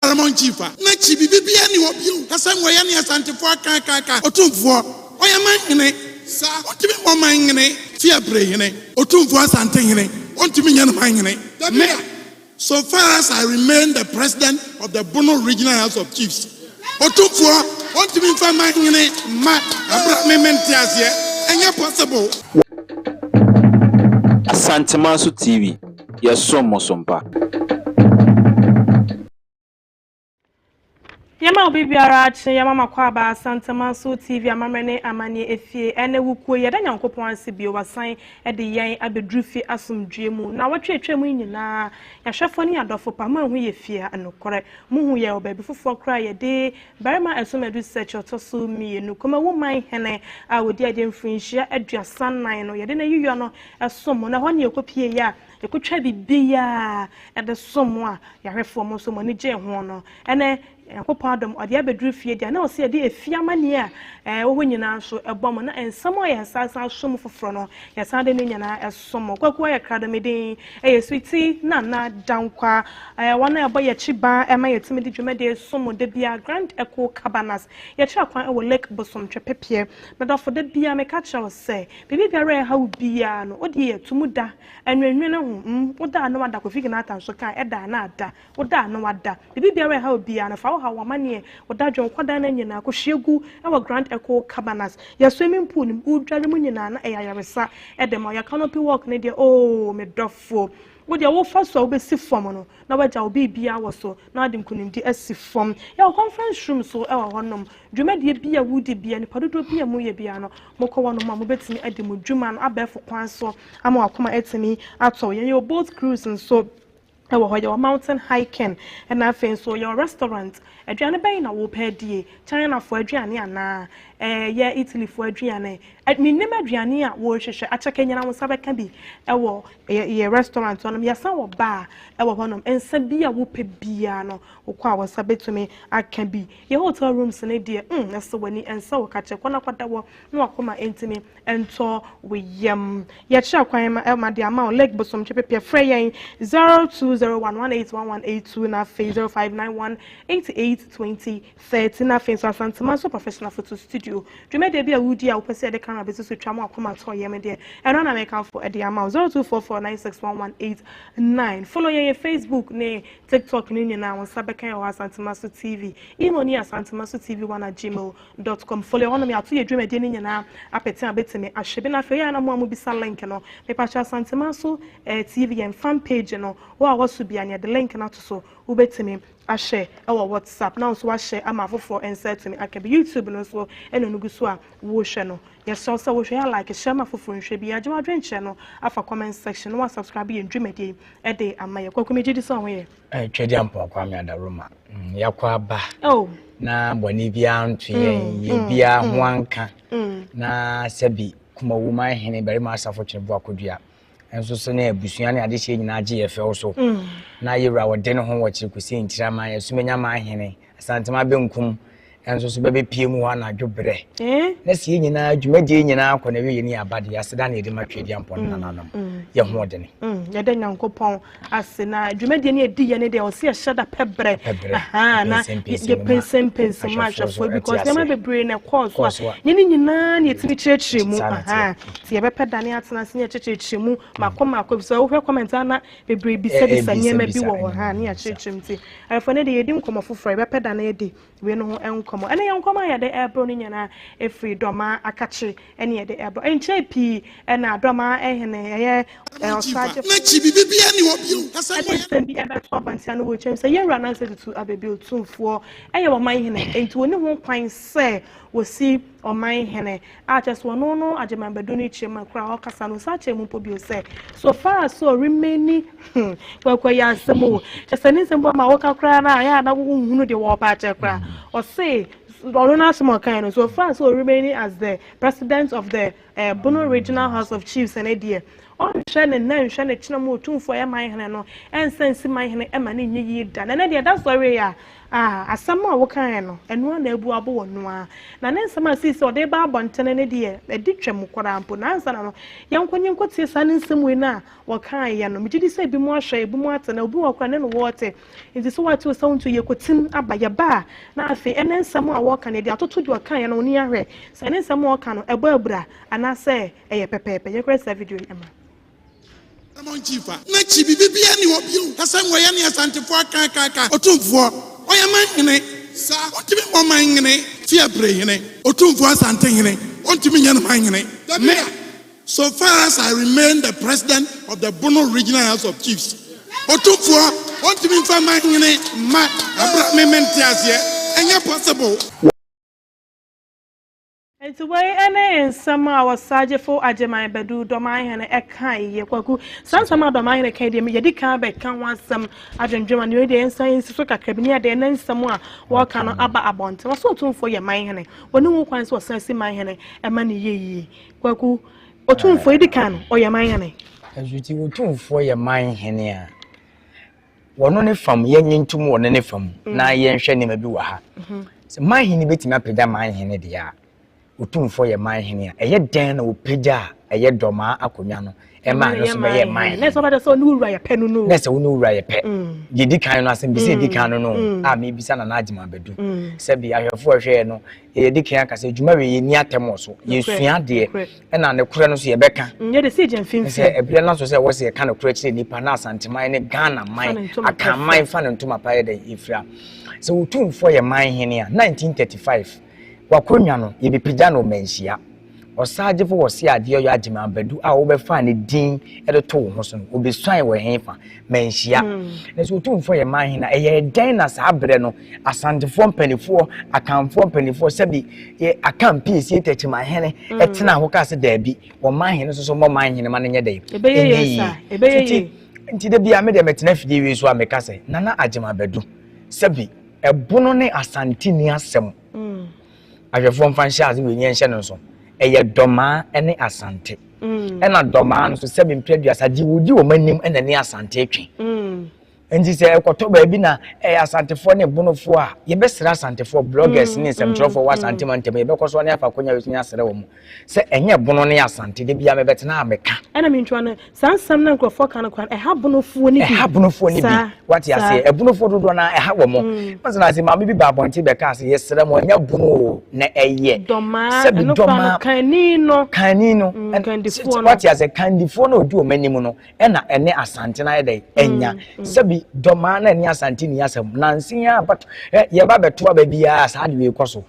Paramount Chief a, na kyi biribi biara nni hɔ bio. Asɛm wɔ yɛne Asantefoɔ aka aka aka. Otumfoɔ, ɔyɛ man hene. Ɔntumi mmɔ man hene. Fiapre hene, Otumfoɔ Asante hene, ɔntumi nyɛ no man hene. Me, so far as I remain the President of the Bono Regional House of Chiefs, Otumfoɔ, ɔntumi mfa man hene mma abere a me mente aseɛ. Ɛnyɛ possible. Asantemanso TV, yɛsom mo so mpa. Yɛma obi biara akye yɛma makɔ aba Asantemanso TV amammerɛ ne amanneɛ efie ɛne wo kuo yɛda Nyankopɔn ase bio wasan de yɛn abɛduru fie asomdwoeɛ mu na wɔtwe atwa mu yi nyinaa yɛahwɛfoɔ ne adɔfo pa mo anhu yɛ fie a nokorɛ mohu yɛ wɔ baabi foforɔ koraa yɛde barima ɛsom adu sɛkyɛ ɔtɔ so mmienu Kumawu man hene a wɔdi adeɛ mfirinhyia 34 no yɛde n'ayiyɔ no ɛsom mo na ɛhɔ ne yɛkɔpie yɛ a Yɛkotwa biribiara de som mo a yɛahwɛfoɔ mo nso mo ani gyee ho no. Ɛnɛ, Nyankopɔn adom, ɔde abɛduru fie deɛ, na ɔsɛ yɛde efie amanneɛ a ɛwɔ hɔ nyinaa nso bɔ mo, na nsɛm a yɛn nsa san so mu foforɔ no, yɛsan de ne nyinaa som mo. Kwaku ayɛ krado, me din ɛyɛ Sweetie Nana Dankwa. Wɔn a ɛbɔ yɛn akyi ban ma yɛtumi de dwumadie som mo da biara, Grand Echo Cabanas. Yɛkyerɛ kwan wɔ Lake Bosomtwe Pepeɛ. Medɔfo, da biara meka kyerɛ wo sɛ, biribi biara a ɛha wo biara no, wo deɛ to mu da. Ɛnwenwene ho, mm, woda a na wada, Kofi Kinata nso kaa, ɛda a na ada, woda a na wada. Biribi biara ɛha obiara no, fa wo haw, w'amanneɛ, wo dadwen, wo kɔdan no nyinaa kɔhwie gu wɔ Grand Echo Cabanas. Yɛn swimming pool no mu, wodware mu nyinaa na ɛyɛ ayaresa de ma wo. Yɛn canopy walk no deɛ, oo, me dɔfo, wo deɛ wofa so a wobɛsi fam no, na woagya wo biribiara wɔ so, na wode nkonimdi asi fam. Yɛwɔ conference room nso wɔ hɔnom. Dwumadie bi a wodi bia, nipa dodoɔ bi a moyɛ biara no, mokɔ hɔnom a mobɛtumi adi mo dwuma no abɛɛfo kwan so ama wakoma atumi atɔ. Yɛn yɛwɔ boat cruise nso ɛwɔ hɔ, yɛwɔ mountain hiking, ɛna afei nso yɛwɔ restaurant. Aduane bɛn na wopɛ adie? Chinafoɔ aduane anaa ɛyɛ Italyfoɔ aduane? Mennim aduane a wɔrehwehwɛ. Akyɛkɛ nyina wo nsa bɛka bi ɛwɔ yɛ restaurant hɔnom. Yɛsan wɔ bar ɛwɔ hɔnom. Nsa bi a wopɛ biara no, wokɔ a wo nsa bɛtumi aka bi. Yɛ hotel rooms no deɛ, ɛsɛ w'ani, ɛnsɛ wo kakyɛ. Kɔ na kɔda hɔ na wakoma ntumi ntɔ wo yam. Yɛkyerɛ kwan ma de ama wo Lake Bosomtwe Pepeɛ. Frɛ yɛn 0201 181182 na afei 0591 88 20 30 na afei nso Asantema nso Professional Photo Studio. Dwumadie bi a wodi a wopɛ sɛ yɛde camera bɛsi so twa ma wakoma tɔ yam deɛ, ɛno na mekamfo de ama wo 0244 961189. Follow yɛn yɛ Facebook ne TikTok ne nyinaa, wo nsa bɛka yɛn wɔ Asantema so TV. Email ne asantemaso tv1@gmail.com. Follow hɔnom, yɛato yɛ dwumadie no nyinaa apɛte a bɛtumi ahwɛ bi. Na afei yɛ a na mo a mobisa link no, mepakyɛ Asantema so TV yɛn fan page no, wo a wɔso bia ne yɛde link no ato so, wobɛtumi ahyɛ ɛwɔ WhatsApp na nso wahyɛ ama afoforɔ nsa atumi aka bi. YouTube no nso ɛna no gu so a wohwɛ no, yɛsrɛ sɛ wohwɛ yɛ like, hyɛ ma foforɔ nhwɛ bi, agye wadwenkyerɛ no afa comment section na wasubscribe yɛn dwumadie ɛde ama yɛ. Kwaku, megye di sɛ ho yɛ. Twɛdi ampɔn Kwame Adaroma, yɛakɔ aba na bɔne biara nto yɛn, yɛ biara ho anka na sɛbi Kumawu man hene barima asafo twene bo akodua nso so ne abusua ne adehyɛ nyinaa gye yɛ fɛw so na yɛwura wɔde ne ho wɔ kyerɛ kɔsi nkyiraman yɛsomanya man hene Asantema benkum nso so bɛbɛpie mu hɔ anadwo berɛ na sɛ yɛ nyinaa dwumadie nyinaa kɔ na ɛwɛ yɛ ni aba de aseda na yɛde ma Twɛdi ampɔn ne nananom yɛ ho ɔdene. Yɛda Nyankopɔn ase na dwumadie no yɛdi yɛ ne deɛ ɔsɛ yɛhyɛ da pɛ berɛ na yɛpɛnsɛmpɛnsɛm ma ahwɛfoɔ because nneɛma bebree na ɛkɔɔ so a yɛne nyinaa na yɛtumi kyerɛkyerɛ mu nti yɛbɛpɛ da ne atena ase ne yɛkyerɛkyerɛ mu mako mako bi sɛ wohwɛ comment ana bebree bisabisa nneɛma bi wɔ hɔ ha ne yɛakyerɛkyerɛ mu nti ɛfɔ ne deɛ yɛdi nkɔmmɔ foforɔ, yɛbɛpɛ da na yɛdi wei no ho nkɔmmɔ. Ɛne yɛn nkɔmmɔ a yɛde ɛreboro no nyinaa ɛfiri Dɔmaa Akakye ɛne yɛde ɛreboro nkyɛn pii ɛna Dɔmaa ɛhene ɛyɛ ɔsragyefo N'akyi biribi biara ni hɔ bio. Asɛm ɛde nsɛm bi ɛbɛto abɔnten no wɔ kyɛm sɛ yɛwura Nansa Tutu Abɛbi Otumfoɔ ɛyɛ ɔman hene, enti wɔni ho kwan sɛ wɔsi ɔman hene a kyerɛ sɛ ɔno no Agyeman Badu no kyerɛ mu koraa ɔkasa no nsa kyerɛ mu mpo bio sɛ so far as so remaining kwakwa yɛ asɛm o, kyerɛ sɛ ne nsɛm bɔ ma wɔka koraa na ayɛ a na wohunu deɛ wɔɔpa akyɛ koraa. Ɔse ɔno no asɛm ɔkan no, so far as so remaining as the president of the Bono Regional House of Chiefs ne deɛ ɔnhwɛ ne nan nhwɛ ne kyerɛ mu Otumfoɔ ɛyɛ man hene no ɛnsa nsi man hene ɛma ne nyɛ yie da. Na ɛnɛ deɛ ɛda sɔre a Ah, asɛm a wokaeɛ no, ɛno ara na abu abo wɔ no ara. Na ne nsɛm a seesei ɔde reba abɔntene no deɛ, ɛdi twam koraa mpo. Na ansa na no, yɛnkɔ ne yɛnkɔtie saa ne nsɛm wei no a wɔkaeɛ no. Megye di sɛ ebinom ahwɛ, ebinom ate, na obi wɔ hɔ koraa ne no wɔrete. Nti sɛ woate o, sɛ wonte o, yɛkɔtim aba. Yɛba a, na afei ɛne nsɛm a wɔreka no, yɛde atoto deɛ ɔkaeɛ no ho na yɛahwɛ sɛ ne nsɛm a ɔreka no, ɛbɔ abira anaasɛ ɛyɛ pɛpɛɛpɛ. Yɛnkɔhwɛ saa video yi mmra. Paramount Chief a n'akyi biribi biara nni hɔ bio. Asɛm wɔ yɛne Asantefoɔ aka aka aka. Otumfoɔ, ɔyɛ man hene. Ɔntumi mmɔ man hene. Fiapre hene, Otumfoɔ Asante hene, ɔntumi nyɛ no man hene. Me, so far as I remain the president of the Bono Regional House of Chiefs, Otumfoɔ, ɔntumi mfa man hene mma abra me mente aseɛ. Ɛnyɛ possible. Nti wei ne nsɛm a Ɔsagyefo Agyeman Badu Dɔmanhene kaeɛ. Kwaku, saa nsɛm a Dɔmanhene kae deɛ yɛdi kan bɛka ho asɛm adwendwen ma nea deɛ yɛnsan nsi so kakra bi ne adeɛ ne nsɛm a wɔreka no aba abɔnten. Wɔsɛ Otumfoɔ yɛ manhene, wɔne ho kwan sɛ ɔsan si manhene ɛma ne yɛ yie. Kwaku, Otumfoɔ edi kan no ɔyɛ manhene. Nso ti Otumfoɔ yɛ manhene a, wɔno ne fam yɛnye ntom wɔ ne ne fam mm. na yɛnhwɛ nneɛma bi wɔ ha mm-hmm. sɛ man hene bɛtumi apagya man hene deɛ a otumfoɔ yɛ man hene a ɛyɛ dɛn na ɔpagya a ɛyɛ dɔmaa akonnwa no ɛma no so bɛyɛ man hene na sɛ wo ne wura yɛ pɛ no no na sɛ wo ne wura yɛ pɛ mm. deɛ di kan no asɛm bi sɛ di kan no no mm. a mebisa Nana Agyemang Badu sɛ bi ahwɛfoɔ ɛhwɛɛ no yɛdi kan aka sɛ adwuma wei yɛnni atɛm wɔ so yɛsua adeɛ ɛna ne korɛ no so yɛbɛka mm, sɛ ɛberɛ no so sɛ ɛwɔ sɛ yɛka no korɛ kyerɛ nnipa na asanteman ne ghana man aka man fa ne ntoma pa yɛ dɛ ɛfira sɛ wotumfoɔ yɛ man hene a 1935 wakɔnwa no yɛbɛpagya no ɔmanhyia ɔsagyefo wɔ se adeɛ ɔyɛ agyema abadu a wobɛfa ne din de to wo ho so no obesuan wɔ he fa manhyia mm. Na sɛ otumfoɔ yɛ man hene a ɛyɛ dɛn na saa berɛ no asantefoɔ mpanimfoɔ akanfoɔ mpanimfoɔ sɛbi yɛ aka mpiesie tɛkyima hene mm. ɛtena hɔ kaa sɛ daabi wɔn hene nso so mmɔ man hene ma no nyɛ dɛn ɛnyɛ yie nti da bia me deɛ mɛtena fidie wei so a meka sɛ nana agyema bɛdu sɛbi ɛbono ne asante ni asɛm mm. Ahwɛfoɔ mfa nhyɛ ase wei nhyɛ no nso ɛyɛ dɔmaa ne asante mm. ɛna dɔmaa no so sɛbi mpere aduasa gye wodi wɔn anim ɛna ne asante twe mm. nti sɛ ɛkɔtɔ baabi na ɛyɛ asantefoɔ ne bonofoɔ a yɛbɛsrɛ asantefoɔ bloggers ne nsɛmtwerɛfoɔ wɔ asante mantam yɛbɛkɔ so ne afa akonnwa wei so ne asrɛ wɔn sɛ ɛnyɛ bono ne asante de bia mɛbɛtena a mɛka ɛna mentwa no Saa nsɛm no a nkurɔfoɔ ka no koraa no, ɛha bonofoɔ no bi. Ɛha bonofoɔ no bi. Wate aseɛ? Ɛbonofoɔ dodoɔ no ara, ɛha wɔn. Wɔn sɛ na ase maame bi ba abɔnten bɛkaa sɛ, yɛsrɛ mo, ɛnyɛ bono o, na ɛyɛ. Dɔmaa, Sɛbi ɛno koraa no, dɔmaa. kanni no. Kanni no. Kandifoɔ no. Wate aseɛ? Kandifoɔ no a ɔdi wɔn anim no, ɛna ɛne Asante no ayɛ dɛn? Anya. Sɛbi dɔmaa na ɛne Asante nni asɛm. Nansa yi ara, but yɛba bɛto aba biara, saa ade wei kɔ so.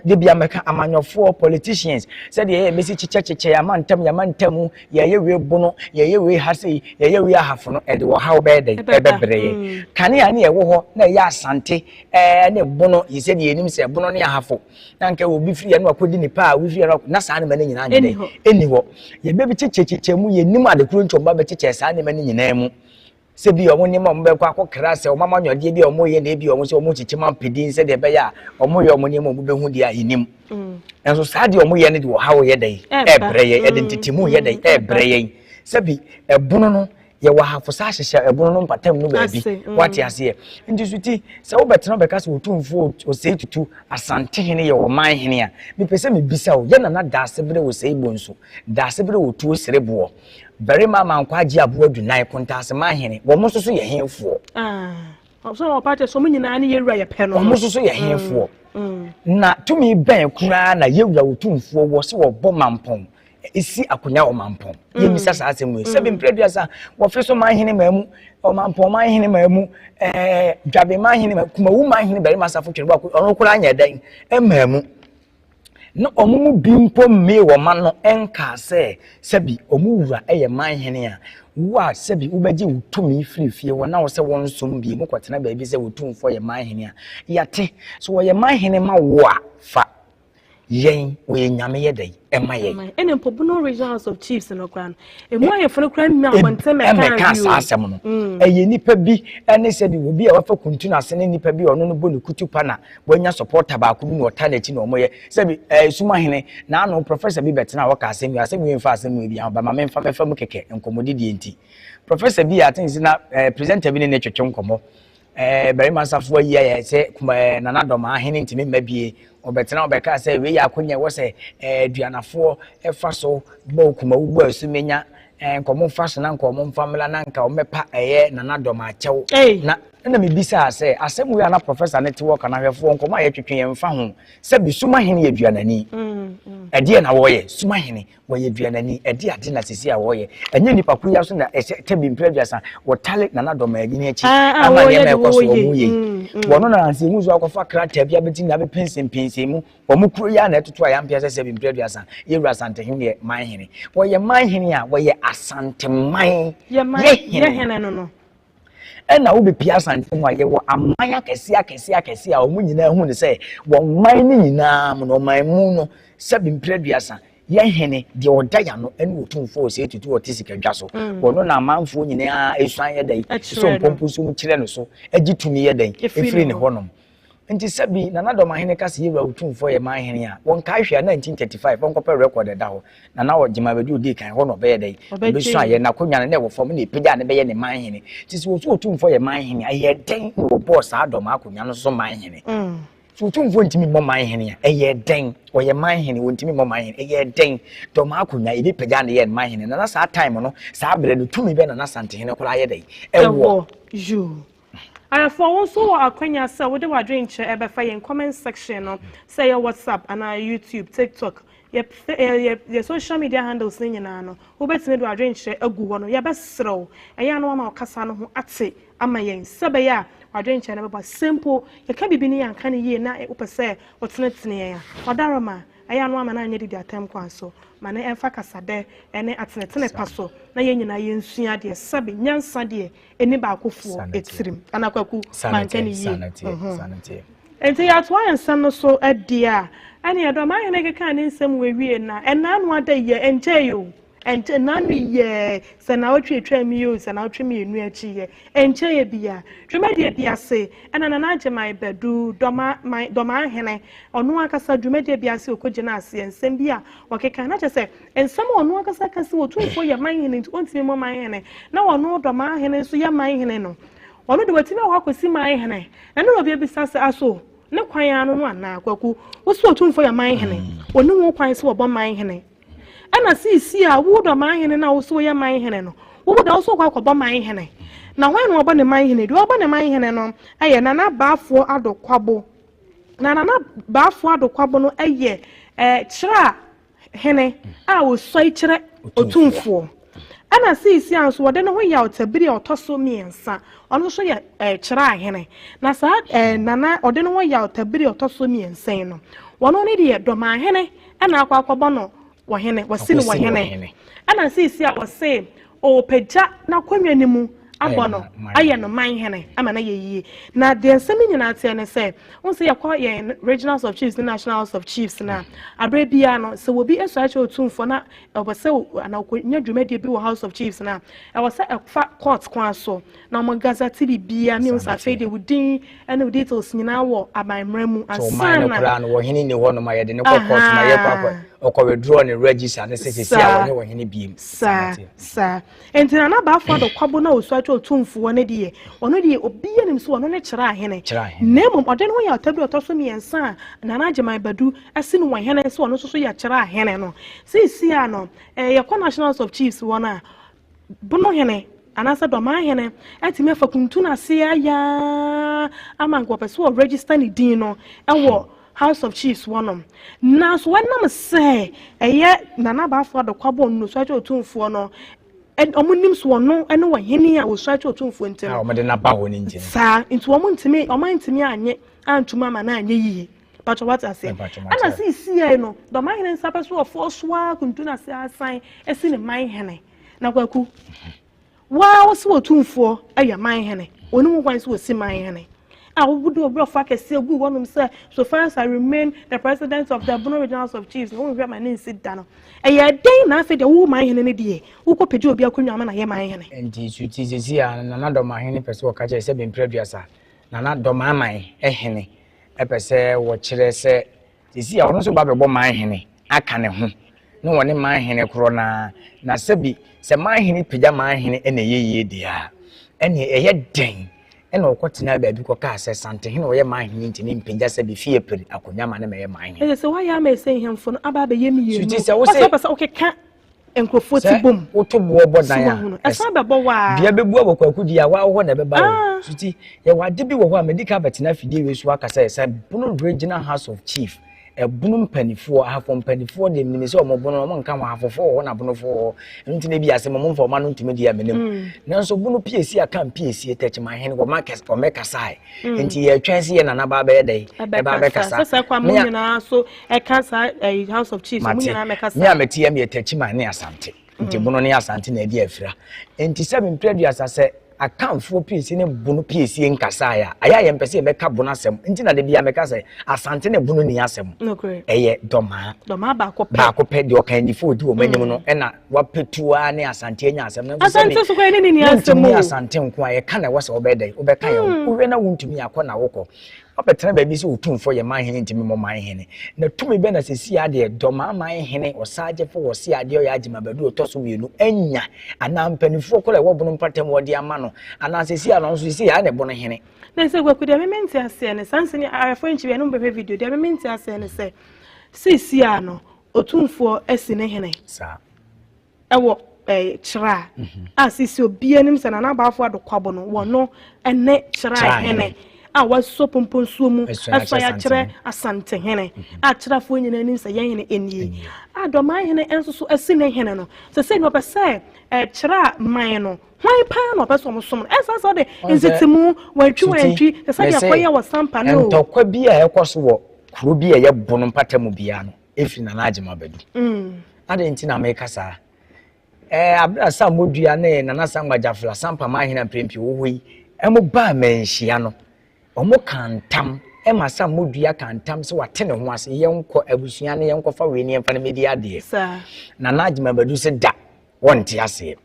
Da biara mɛka amanyɔfoɔ, politicians, sɛdeɛ ɛyɛ bɛsi kyekyɛkyekyɛ yɛn amantam, yɛn amantam, yɛyɛ wei bono, yɛyɛ wei ha sei, yɛyɛ wei ahafo no, ɛde ɔhaw bɛyɛ dɛn? Ɛbɛbrɛ yɛn. Mm. Kanea ne ɛwɔ hɔ na ɛyɛ asante ɛɛ ne bono, yi sɛdeɛ yɛnim sɛ bono ne ahafo, na nka obi firi yɛn no akɔdi nipa a, obi firi yɛn no na saa nneɛma no nyinaa nyɛ dɛn? Ɛnni hɔ. Yɛbɛbi kyekyɛkyekyɛ mu, yɛnim adekoro nti ɔmo bɛkyekyɛ saa nneɛma no nyinaa mu. Sɛ bi a wɔn nneɛma a wɔbɛkɔ akɔkra sɛ wɔn amanyɔdeɛ bi a wɔyɛ na ebi a wɔn sɛ wɔn kyekyɛ mu apɛ din sɛdeɛ ɛbɛyɛ a wɔyɛ wɔn nneɛma a wɔbɛhu deɛ a yɛnim. Mm. Nanso saa deɛ wɔyɛ no de ɔhaw yɛ dɛn ɛɛbrɛ yɛn ɛde mm. ntetemu yɛ dɛn ɛɛbrɛ yɛn. Sɛbi ɛbono no yɛwɔ ahafo saa ahyehyɛ ɛbono no mpatam no baabi mm. wate aseɛ nti so ti sɛ wobɛtena bɛka sɛ otumfoɔ osei tutu asantehene yɛ ɔman hene a mepɛ sɛ mebisa wo yɛ nana daase berɛ osei bonso daase berɛ otuo sereboɔ Barima Amankwa Agye Aboa Dunan, Kontaase Manhene, wɔn nso so yɛ henfoɔ? Ah, ɔsɛ ɔpa kyɛ sɛ wɔn nyinaa ne yɛwura yɛ pɛ no. Wɔn nso so yɛ henfoɔ? Mm, mm. Na tumi bɛn koraa na yɛwura Otumfoɔ wɔ sɛ wɔbɔ mampɔn esi akonnwa wɔ mampɔn? Mm. Yɛmmisa saa asɛm wei. Sɛbi mpere aduasa wɔfe so manhene maa mu, ɔmampɔn manhene maa mu, ɛɛ dwabe manhene maa kumawu manhene barima asafo twene baako ɔno koraa nyɛ dɛn ɛmaa mu. Na wɔn mu bi mpo mmee wɔn ano nkaa sɛ, sɛbi wɔn wura yɛ man hene a, wo a sɛbi wobɛgye wo tumi firi fie hɔ na wo sɛ wɔnsom bio, mokɔtena baabi sɛ Otumfoɔ yɛ man hene a, yɛate. Sɛ wɔyɛ man hene ma wo a, fa yɛn, wɔyɛ nyame yɛ dɛn ɛma yɛn. Ɛna mpo Bono Regional House of Chiefs no koraa no, emu ahemfo no koraa mmia abɔnten mmɛkaa saa asɛm no. Mm. Ɛyɛ nipa bi ne sɛbi obi a wafa kuntun ase ne nipa bi a ɔno no bɔ ne kutu pa na wanya supporter baako bi na ɔta n'akyi na wɔyɛ sɛbi ɛɛ eh, sumahene na ano professor bi bɛtena hɔ ka asɛm yi asɛm yi mfa asɛm yi bi ahoba ma memfa mɛfa mu kɛkɛ nkɔmmɔdidie nti professor bi a aten si na ɛɛ eh, presenter bi ne ne twetwe nkɔmmɔ. Barima Asafo ayi ayɛ sɛ kuma Nana Dɔmaa hene ntumi mma bie. Ɔbɛtena ɔbɛka sɛ wei yɛ akonya ɛwɔ sɛ aduanafoɔ ɛfa so bɔ Kumawu bɔ asu menya nka ɔmo mfa so na nka ɔmo mfa mmla na nka ɔmo mɛpa ɛyɛ Nana Dɔmaa kyɛw. Na ɛna mebisaa sɛ asɛm wei a na professor ne te wɔ ka no ahwɛfoɔ nkɔmɔ a yɛtwetwe yɛn mfa ho sɛ bi Sumahene yɛ aduanani. Ɛdeɛ na wɔyɛ Sumahene wɔyɛ duanani ɛde ade na sisi a wɔyɛ ɛnyɛ nipa ko yi aso na ɛhyɛ tɛbi mpere 30 wɔtale Nana Dɔmaa anyini akyi ama nneɛma ɛkɔ so wɔn yɛ yi wɔn na ansi ehu so akɔfa krataa bi abɛti na abɛpɛnsɛmpɛnsɛn mu wɔn kuro yi a na ɛtoto a yɛampia sɛ sɛbi mpere 30 yɛwura Asantehene yɛ man hene wɔyɛ man hene a wɔyɛ Asanteman yɛ hene no no. Ɛna wobɛpia Asante mu a yɛwɔ aman akɛseɛ akɛseɛ akɛseɛ a wɔn nyinaa hu ne sɛ wɔn man no nyinaa mu no ɔman mu no sɛbi mpere 30 yɛn hene deɛ ɔda ya no ɛne Otumfoɔ Osei Tutu ɔte sikadwa so wɔno na amanfoɔ nyinaa esuan yɛ dɛn so mpɔmpɔ so mu kyerɛ no so agye tumi yɛ dɛn efiri ne hɔnom. Nti sɛbi Nana Dɔmahene ka sɛ yɛwura Otumfoɔ yɛ man hene a wɔnkae hwɛ a 1935 wɔnkɔpɛ record ɛda hɔ Nana Ɔgyema Bɛdi odi kan hɔ na ɔbɛyɛ dɛn ɔbɛsua yɛ n'akonnwa no na ɛwɔ fam na epagya ne bɛyɛ ne man hene. Nti sɛ wɔso Otumfoɔ yɛ man hene a ɛyɛ dɛn na wɔbɔɔ saa dɔm akonnwa no so man hene? So Otumfoɔ ntumi mmɔ man hene a ɛyɛ dɛn ɔyɛ man hene wɔntumi mmɔ man hene ɛyɛ dɛn dɔm akonnwa ebi pagya ne yɛ man hene? Nana saa time no saa berɛ no tumi bɛ Nana Asantehene koraa yɛ dɛn ɛwɔ yoo. Ayɛfoɔ, wo nso wɔ akwanya sɛ wode w'adwenkyerɛ ɛbɛfa yɛn comment section no, sɛ ɛyɛ WhatsApp anaa YouTube, TikTok, yɛ yɛ yɛ social media handles ne nyinaa no, wobɛtumi de w'adwenkyerɛ agu hɔ no. Yɛbɛserɛ wo, ɛyɛ a na wama wo kasa no ho ate ama yɛn sɛ bɛyɛ a w'adwenkyerɛ no bɛba. Sɛ mpo yɛka biribi ne yɛanka no yie na wopɛ sɛ wotenetene yɛn a, ɔdaroma ɛyɛ a na wama no anyɛ didi atɛm kwan so, ma ne ɛmfa kasadɛ ne atenetene pa so na yɛn nyinaa yɛnsua adeɛ. Sɛbe nyansa deɛ ɛni baakofoɔ ɛtirim ana Kwaku manka ne yie. Nti yɛatoa yɛn nsɛm no so adi a ɛne ɛdɔ ɔmanhene keka ne nsɛm wɔ awie na ɛna ano ada yɛ ɛnkyɛ yi o, ɛnkyɛ nanu yɛ sɛ na ɔtwe atwa mi o, sɛ na ɔtwe mmienu akyi yɛ ɛnkyɛ yɛ bia dwumadie bi ase ɛna Nana Agyeman Badu dɔma man dɔmahene ɔno ankasa dwumadie bi ase ɔkɔgyina aseɛ nsɛm bi a wɔkeka na kyerɛ sɛ nsɛm a ɔno ankasa ka sɛ Otumfoɔ yɛ man hene nti ɔntumi mmɔ man hene na ɔno dɔmahene nso yɛ man hene no, ɔno de watumi akɔ akɔsi man hene. Na ne obi abisa sɛ aso ne kwan ano no anaa? Kwaku, wo sɛ Otumfoɔ yɛ man hene, ɔni ho kwan sɛ wɔbɔ man hene. Ɛna seesei a wo dɔmahene no a wo sɛ woyɛ man hene no, wo da wo sɛ wokɔ akɔbɔ man hene. Na hwan na ɔbɔ ne man hene? Deɛ ɔbɔ ne man hene no yɛ Nana Baafoɔ Addo Kwabo. Na Nana Baafoɔ Addo Kwabo no yɛ kyerɛ a hene a ɔsuae kyerɛ Otumfoɔ. Ɛna seesei a nso wɔde ne ho yaw Tabiri a ɔtɔ so mmiɛnsa, ɔno nso yɛ kyerɛ ahene. Na saa Nana ɔde ne ho yaw Tabiri a ɔtɔ so mmiɛnsa yi no, wɔno ne deɛ Dɔmahene ɛna akɔ akɔbɔ no wɔhene, wɔsi no wɔhene. Ɛna seesei a wɔse ɔpagya n'akonnwa no mu abɔ no ayɛ no man hene ama no ayɛ yie. Na deɛ nsɛm yi nyinaa teɛ ne sɛ, wohu sɛ yɛkɔ yɛn regional house of chiefs ne national house of chiefs no a, aberɛ biara no sɛ obi sɔre kyerɛ Otumfoɔ na ɛwɔ sɛ anaa ɔkɔnya dwumadie bi wɔ house of chiefs no a, ɛwɔ sɛ ɛfa court kwan so na wɔn gazette biribiara ne sɛ afei deɛ wo din ne wo details nyinaa wɔ aban mmara mu ansa na ɔman no koraa no wɔhene ni hɔ nom a yɛde ne kɔ court ma yɛkɔ akɔ ɔkɔ withdraw ne register ne sɛ sɛsi a wɔnyɛ wɔhene biem. Saa saa. Enti Nana Bafo Addo Kwabo no a ɔsua kyerɛ Otumfoɔ no deɛ, ɔno deɛ obiara nim sɛ ɔno ne kyerɛ ahene. Na mmom ɔde ne ho yɛ ɔtabiri a ɔtɔ so mmiɛnsa a Nana Agyeman Badu asi no wɔ hene sɛ ɔno nso so yɛ kyerɛ ahene no. Seesei a no, yɛkɔ National House of Chiefs hɔ no a, Bono hene anaasɛ Dɔmaa hene atumi afa kuntun ase ayaa ama nka wɔpɛ sɛ wɔ register ne din no wɔ House of Chiefs hɔnom. Nanso wɔnam sɛ ɛyɛ Nana Bafo Addo Kwabo Nnusu Akyɛ Otumfoɔ no, wɔn nim so ɔno ne ɔhene a wɔsu akyɛ Otumfoɔ nti no. A wɔde n'aba hɔ no nti no. Saa nti wɔn ntumi wɔn antumi anye antum ama no anyɛ yie. Patro wate aseɛ. Ɛna seesei no Dɔmahene nsa pɛ so ɔfoɔ so ara kuntun ase asan asi ne man hene. Na Kwaku, waa wo sɛ Otumfoɔ yɛ man hene, ɔni ho kwan sɛ ɔsi man hene. A wode ɔbrɛfo akɛseɛ gu hɔnom sɛ so far as I remain the president of the Bono Regional House of Chiefs no, wonhwɛ ma ne nsi da no. Ɛyɛ dɛn na afei deɛ wo man hene no deɛ wokɔpagya obi akonnwa ama no ayɛ man hene? Nti su ti seesei a Nana Dɔmahene pɛ sɛ ɔka kyerɛ sɛ bɛmpere 30 Nana Dɔmaman hene pɛ sɛ wɔkyerɛ sɛ seesei a ɔno nso ba bɛbɔ man hene aka ne ho ne wɔne man hene korɔ no ara. Na sɛbi sɛ man hene pagya man hene na ɛyɛ yie deɛ a, ɛneɛ ɛyɛ dɛn Ɛna ɔkɔtenaa baabi kɔkaa sɛ, Santehene a ɔyɛ manhene ntumi mpagya sɛ befie pere akonnwa ma no mmɛyɛ manhene. Ɛyɛ sɛ woayɛ ama ɛsɛ nhemfo no aba abɛyɛ mmienu. Suti sɛ wo Ɔsɛ se wopɛ sɛ wokeka nkurɔfoɔ ti sɛ bom. woto boɔ bɔ So dan a, woahunu. Ɛsan bɛbɔ wo a. Dua bɛbu abɔ kwaku di a woa hɔ na ɛbɛba o. Ah. Suti, yɛwɔ ade bi wɔ hɔ a madi kan abɛtena afidie wei so aka sɛ, sɛ Bono Regional House of Chief, Ɛbono mpanifoɔ, ahafo mpanifoɔ deɛ menim sɛ wɔn bono wɔn nka ho, ahafofoɔ wɔ hɔ na abonofoɔ wɔ hɔ, ɛno nti na ebi asɛm wɔn mfa wɔn ano ntumi deɛ menim. Mm. Nanso bono piesie aka mpiesie tɛkyima hene wɔn akɛse wɔn bɛkasae. Mm. Nti yɛtwɛn sɛ yɛ nana ba bɛyɛ dɛ ɛba bɛkasa. Sɛ sɛ kwa mo nyinaa so ɛka saa ɛyi House of Chiefs mo nyinaa mɛkasa. Me a mete yɛ meyɛ tɛkyima ne asante. Nti mm. bono ne asante na ɛdi afira. Nti sɛ mempere aduasa sɛ Akanfoɔ piesie ne Bono piesie nkasaeɛ a, ɛyɛ a yɛmpɛ sɛ yɛbɛka Bono asɛm. Nti na da biara meka sɛ, Asante ne Bono nni asɛm. Ɛyɛ Dɔmaa. Dɔmaa baako pɛ. Baako pɛ, deɛ ɔkandifoɔ ɔdi wɔn anim no, ɛna wapetu ara ne Asante anya asɛm. Nanso sɛ Asante nso koraa ne ne nni asɛm wontumi o. ne Asante nko a, yɛka na ɛwɔ sɛ wobɛyɛ dɛn? Wobɛka yɛn ho. Wohwɛ na wontumi akɔ na wokɔ. Wabɛtena baabi sɛ Otumfoɔ yɛ man hene ntumi mmɔ man hene. Na tumi bɛn na seesei ara deɛ Dɔmaa man hene Ɔsaagyefo Wɔse Adeɛ Ɔyɛ Agyema Badu ɔtɔ so mmienu anya anaa mpanimfoɔ koro a ɛwɔ Bono mpɔtam wɔde ama no anaa seesei ara no ɔno nso seesei ara na ɛbono hene. Na sɛ Kwaku deɛ me mente aseɛ ne saa nsɛm yi awɛfoɔ nkyiri ɛno mbɛhwɛ video deɛ me mente aseɛ ne sɛ seesei ara no Otumfoɔ asi ne hene. Saa. Ɛwɔ ɛɛ kyerɛ a a sisi obiara nim sɛ Nana Abaafo Addo Kwabo no wɔ no ɛne kyerɛ hene a wasɔ pomponsuo mu ɛsɔ akyerɛ Asantehene a kyerɛfoɔ nyinaa nim sɛ yɛn hene nie a Dɔman hene nso so asi ne hene no sɛ sɛ ɔpɛ sɛ ɛkyerɛ a man no hwan paa na ɔpɛ sɛ ɔmo som no ɛsan sɛ ɔde ntetemu wantwi wantwi sɛ sɛdeɛ akɔyɛ wɔ Sampa no ntɔkwa bi a ɛkɔ so wɔ kuro bi a ɛyɛ Bono mpata mu biara no ɛfiri Nana Agyemang Badu. Adɛn nti na meka saa? Ɛɛ, abere a Sam Modua ne Nana Sangba Gyafla, Sampa Manhene Mprempie wɔ hɔ yi, wɔn baa manhyia no, wɔn kaa ntam, ɛma Sam Modua kaa ntam sɛ wate ne ho ase, yɛnkɔ abusua no, yɛnkɔfa wei ne yɛmfa no mmɛdi adeɛ. Nana Agyemang Badu sɛ da, wɔnte aseɛ.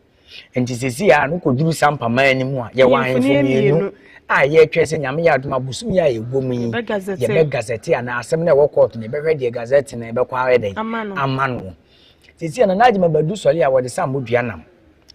Nti seesei a no kɔduru saa mpaman no mu a, yɛwɔ ahemfo mmienu a yɛretwɛn sɛ Nyame yɛ adom a bosom yi a yɛwɔ mu yi, yɛbɛ gazette anaa asɛm no a ɛwɔ court no yɛbɛhwɛ deɛ gazette no ɛbɛkɔ ayɛ dɛn ama no. Seesei a Nana Agyemang Badu sɔre a wɔde Sam Bodua nam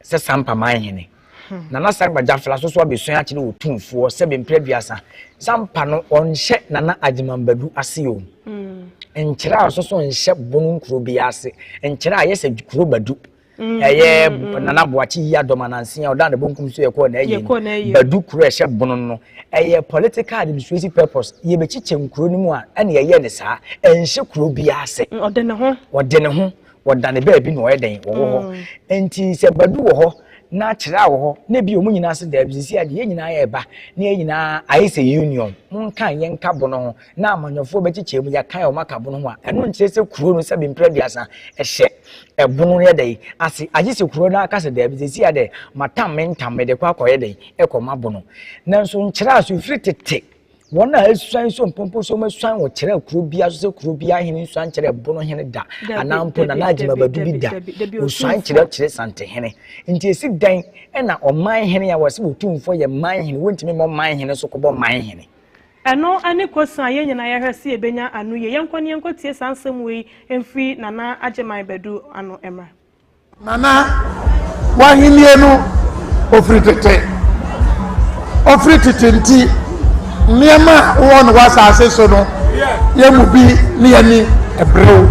sɛ Sampa man hene. Hmm. Nana Sagba Gyafla so so abɛsua akyerɛ Otumfoɔ sɛ bɛmprɛ aduasa. Sampa no ɔnhyɛ Nana Agyemang Badu ase o. Hmm. Nkyerɛ a ɔso so nhyɛ Bono nkuro bi ase. Nkyerɛ a yɛ sɛ kuro Badu. Mm, ɛyɛ mm, mm. Nana Boakye yi adɔm ananse a ɔda ne bonkum so yɛkɔɔ n'ayie no Badu kuro a ɛhyɛ bono no ɛyɛ political administrative purpose yɛbɛkyekyɛ nkuro no mu a ɛna ɛyɛ ne saa ɛnhyɛ kuro biara ase ɔde ne ho ɔde ne ho wɔda ne baabi na ɔyɛ dɛn wɔwɔ hɔ nti sɛ Badu wɔ hɔ na kyerɛ wɔ hɔ na ebi wɔn nyinaa se daabi sisi adeɛ yɛn nyinaa yɛ ba na yɛn nyinaa ayɛ sɛ union monka yɛn nka bono ho na amanyɔfoɔ bɛkyekyɛ mu yɛaka yɛn wɔn aka bono ho a ɛno nkyerɛ sɛ kuro no sɛ bempere aduasa ɛhyɛ Ɛbono no yɛ dɛn ase? Agye sɛ kuro no ara ka sɛ, Daabi, seesei ara deɛ, matam me ntam, mede kɔ akɔyɛ dɛn? Ɛkɔma bono. Nanso nkyerɛaso firi tete, wɔn a asuan so mpompo so wɔasuan wɔ kyerɛ kuro biara so sɛ kuro biara hene nsuan nkyerɛ bono hene da, anaa mpo Nana Agyima Badu bi da, osuan kyerɛ kyerɛ Santehene. Nti esi dɛn na ɔman hene a wɔse Otumfoɔ yɛ man hene, wontumi mmɔ man hene so kɔbɔ man hene? Ɛno ne kosa a yɛn nyinaa yɛhwɛ sɛ yɛbɛnya ano yie. Yɛnkɔ na yɛnkɔtie saa nsɛm wei mfiri Nana Agyeman Badu ano mmra. Nana, w'ahennie no ɔfiri tete, ɔfiri tete nti nneɛma a wowɔ no w'asase so no yɛn mu bi ne yɛn ani bere wo.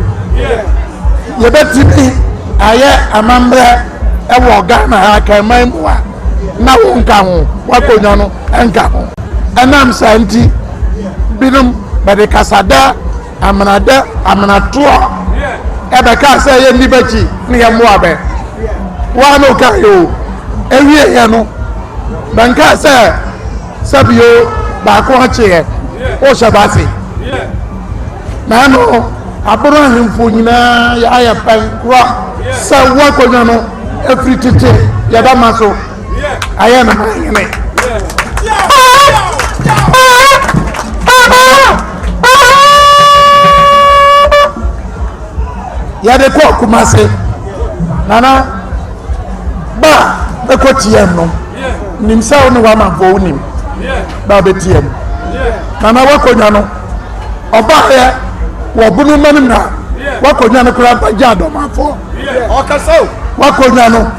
Yɛbɛtumi ayɛ amammerɛ wɔ Ghana ha Akanman mu a na wonka ho, w'akonnwa no nka ho. Ɛnam saa nti, binom bɛde kasadɛ, amenadɛ, amenatoɔ ɛbɛkaa sɛ yɛnni bɛkyi ne yɛmmoa bɛ. Woa ne wokaeɛ o, ɛwieɛ no bɛnkaa sɛ sɛbio baako akyeɛ wohyɛ bɛ ase. Na ɛno Abono ahemfo nyinaa yɛayɛ pɛnkorɔ sɛ wo akonnwa no ɛfiri tete yɛbɛma so. Ayɛ no hene. Yɛde kɔ Kumase. Nana ba bɛkɔ TM no. Nim sɛ wo ne w'amanfoɔ wo nim. Ba bɛ TM. Nana wakɔnya no. Ɔbaayɛ wɔ bunu mmanim na wakɔnya no koraa bɛgye adɔmanfoɔ. Wakɔnya no.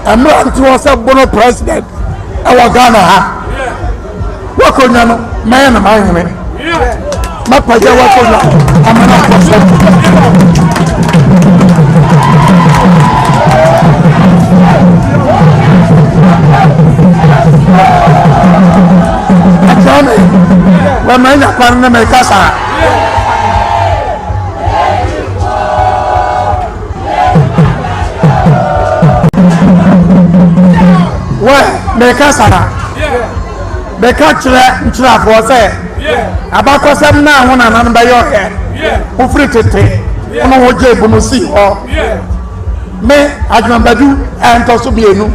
Mmerɛ nte hɔ sɛ bono president ɛwɔ Ghana ha. W'akonnwa no, mɛyɛ no m'ahene. Mɛpagya w'akonnwa ama no akɔ so. Ɛkyerɛ me, wɔma anya kwan ne mekasa. Wɛ mekasa na meka kyerɛ nkyerɛfoɔ sɛ abakɔsɛm no a ho nananom bɛyɛ ɔyɛ wofiri tete wono ho gye bunu sii hɔ me adwumabadu a ɛntɔ so mmienu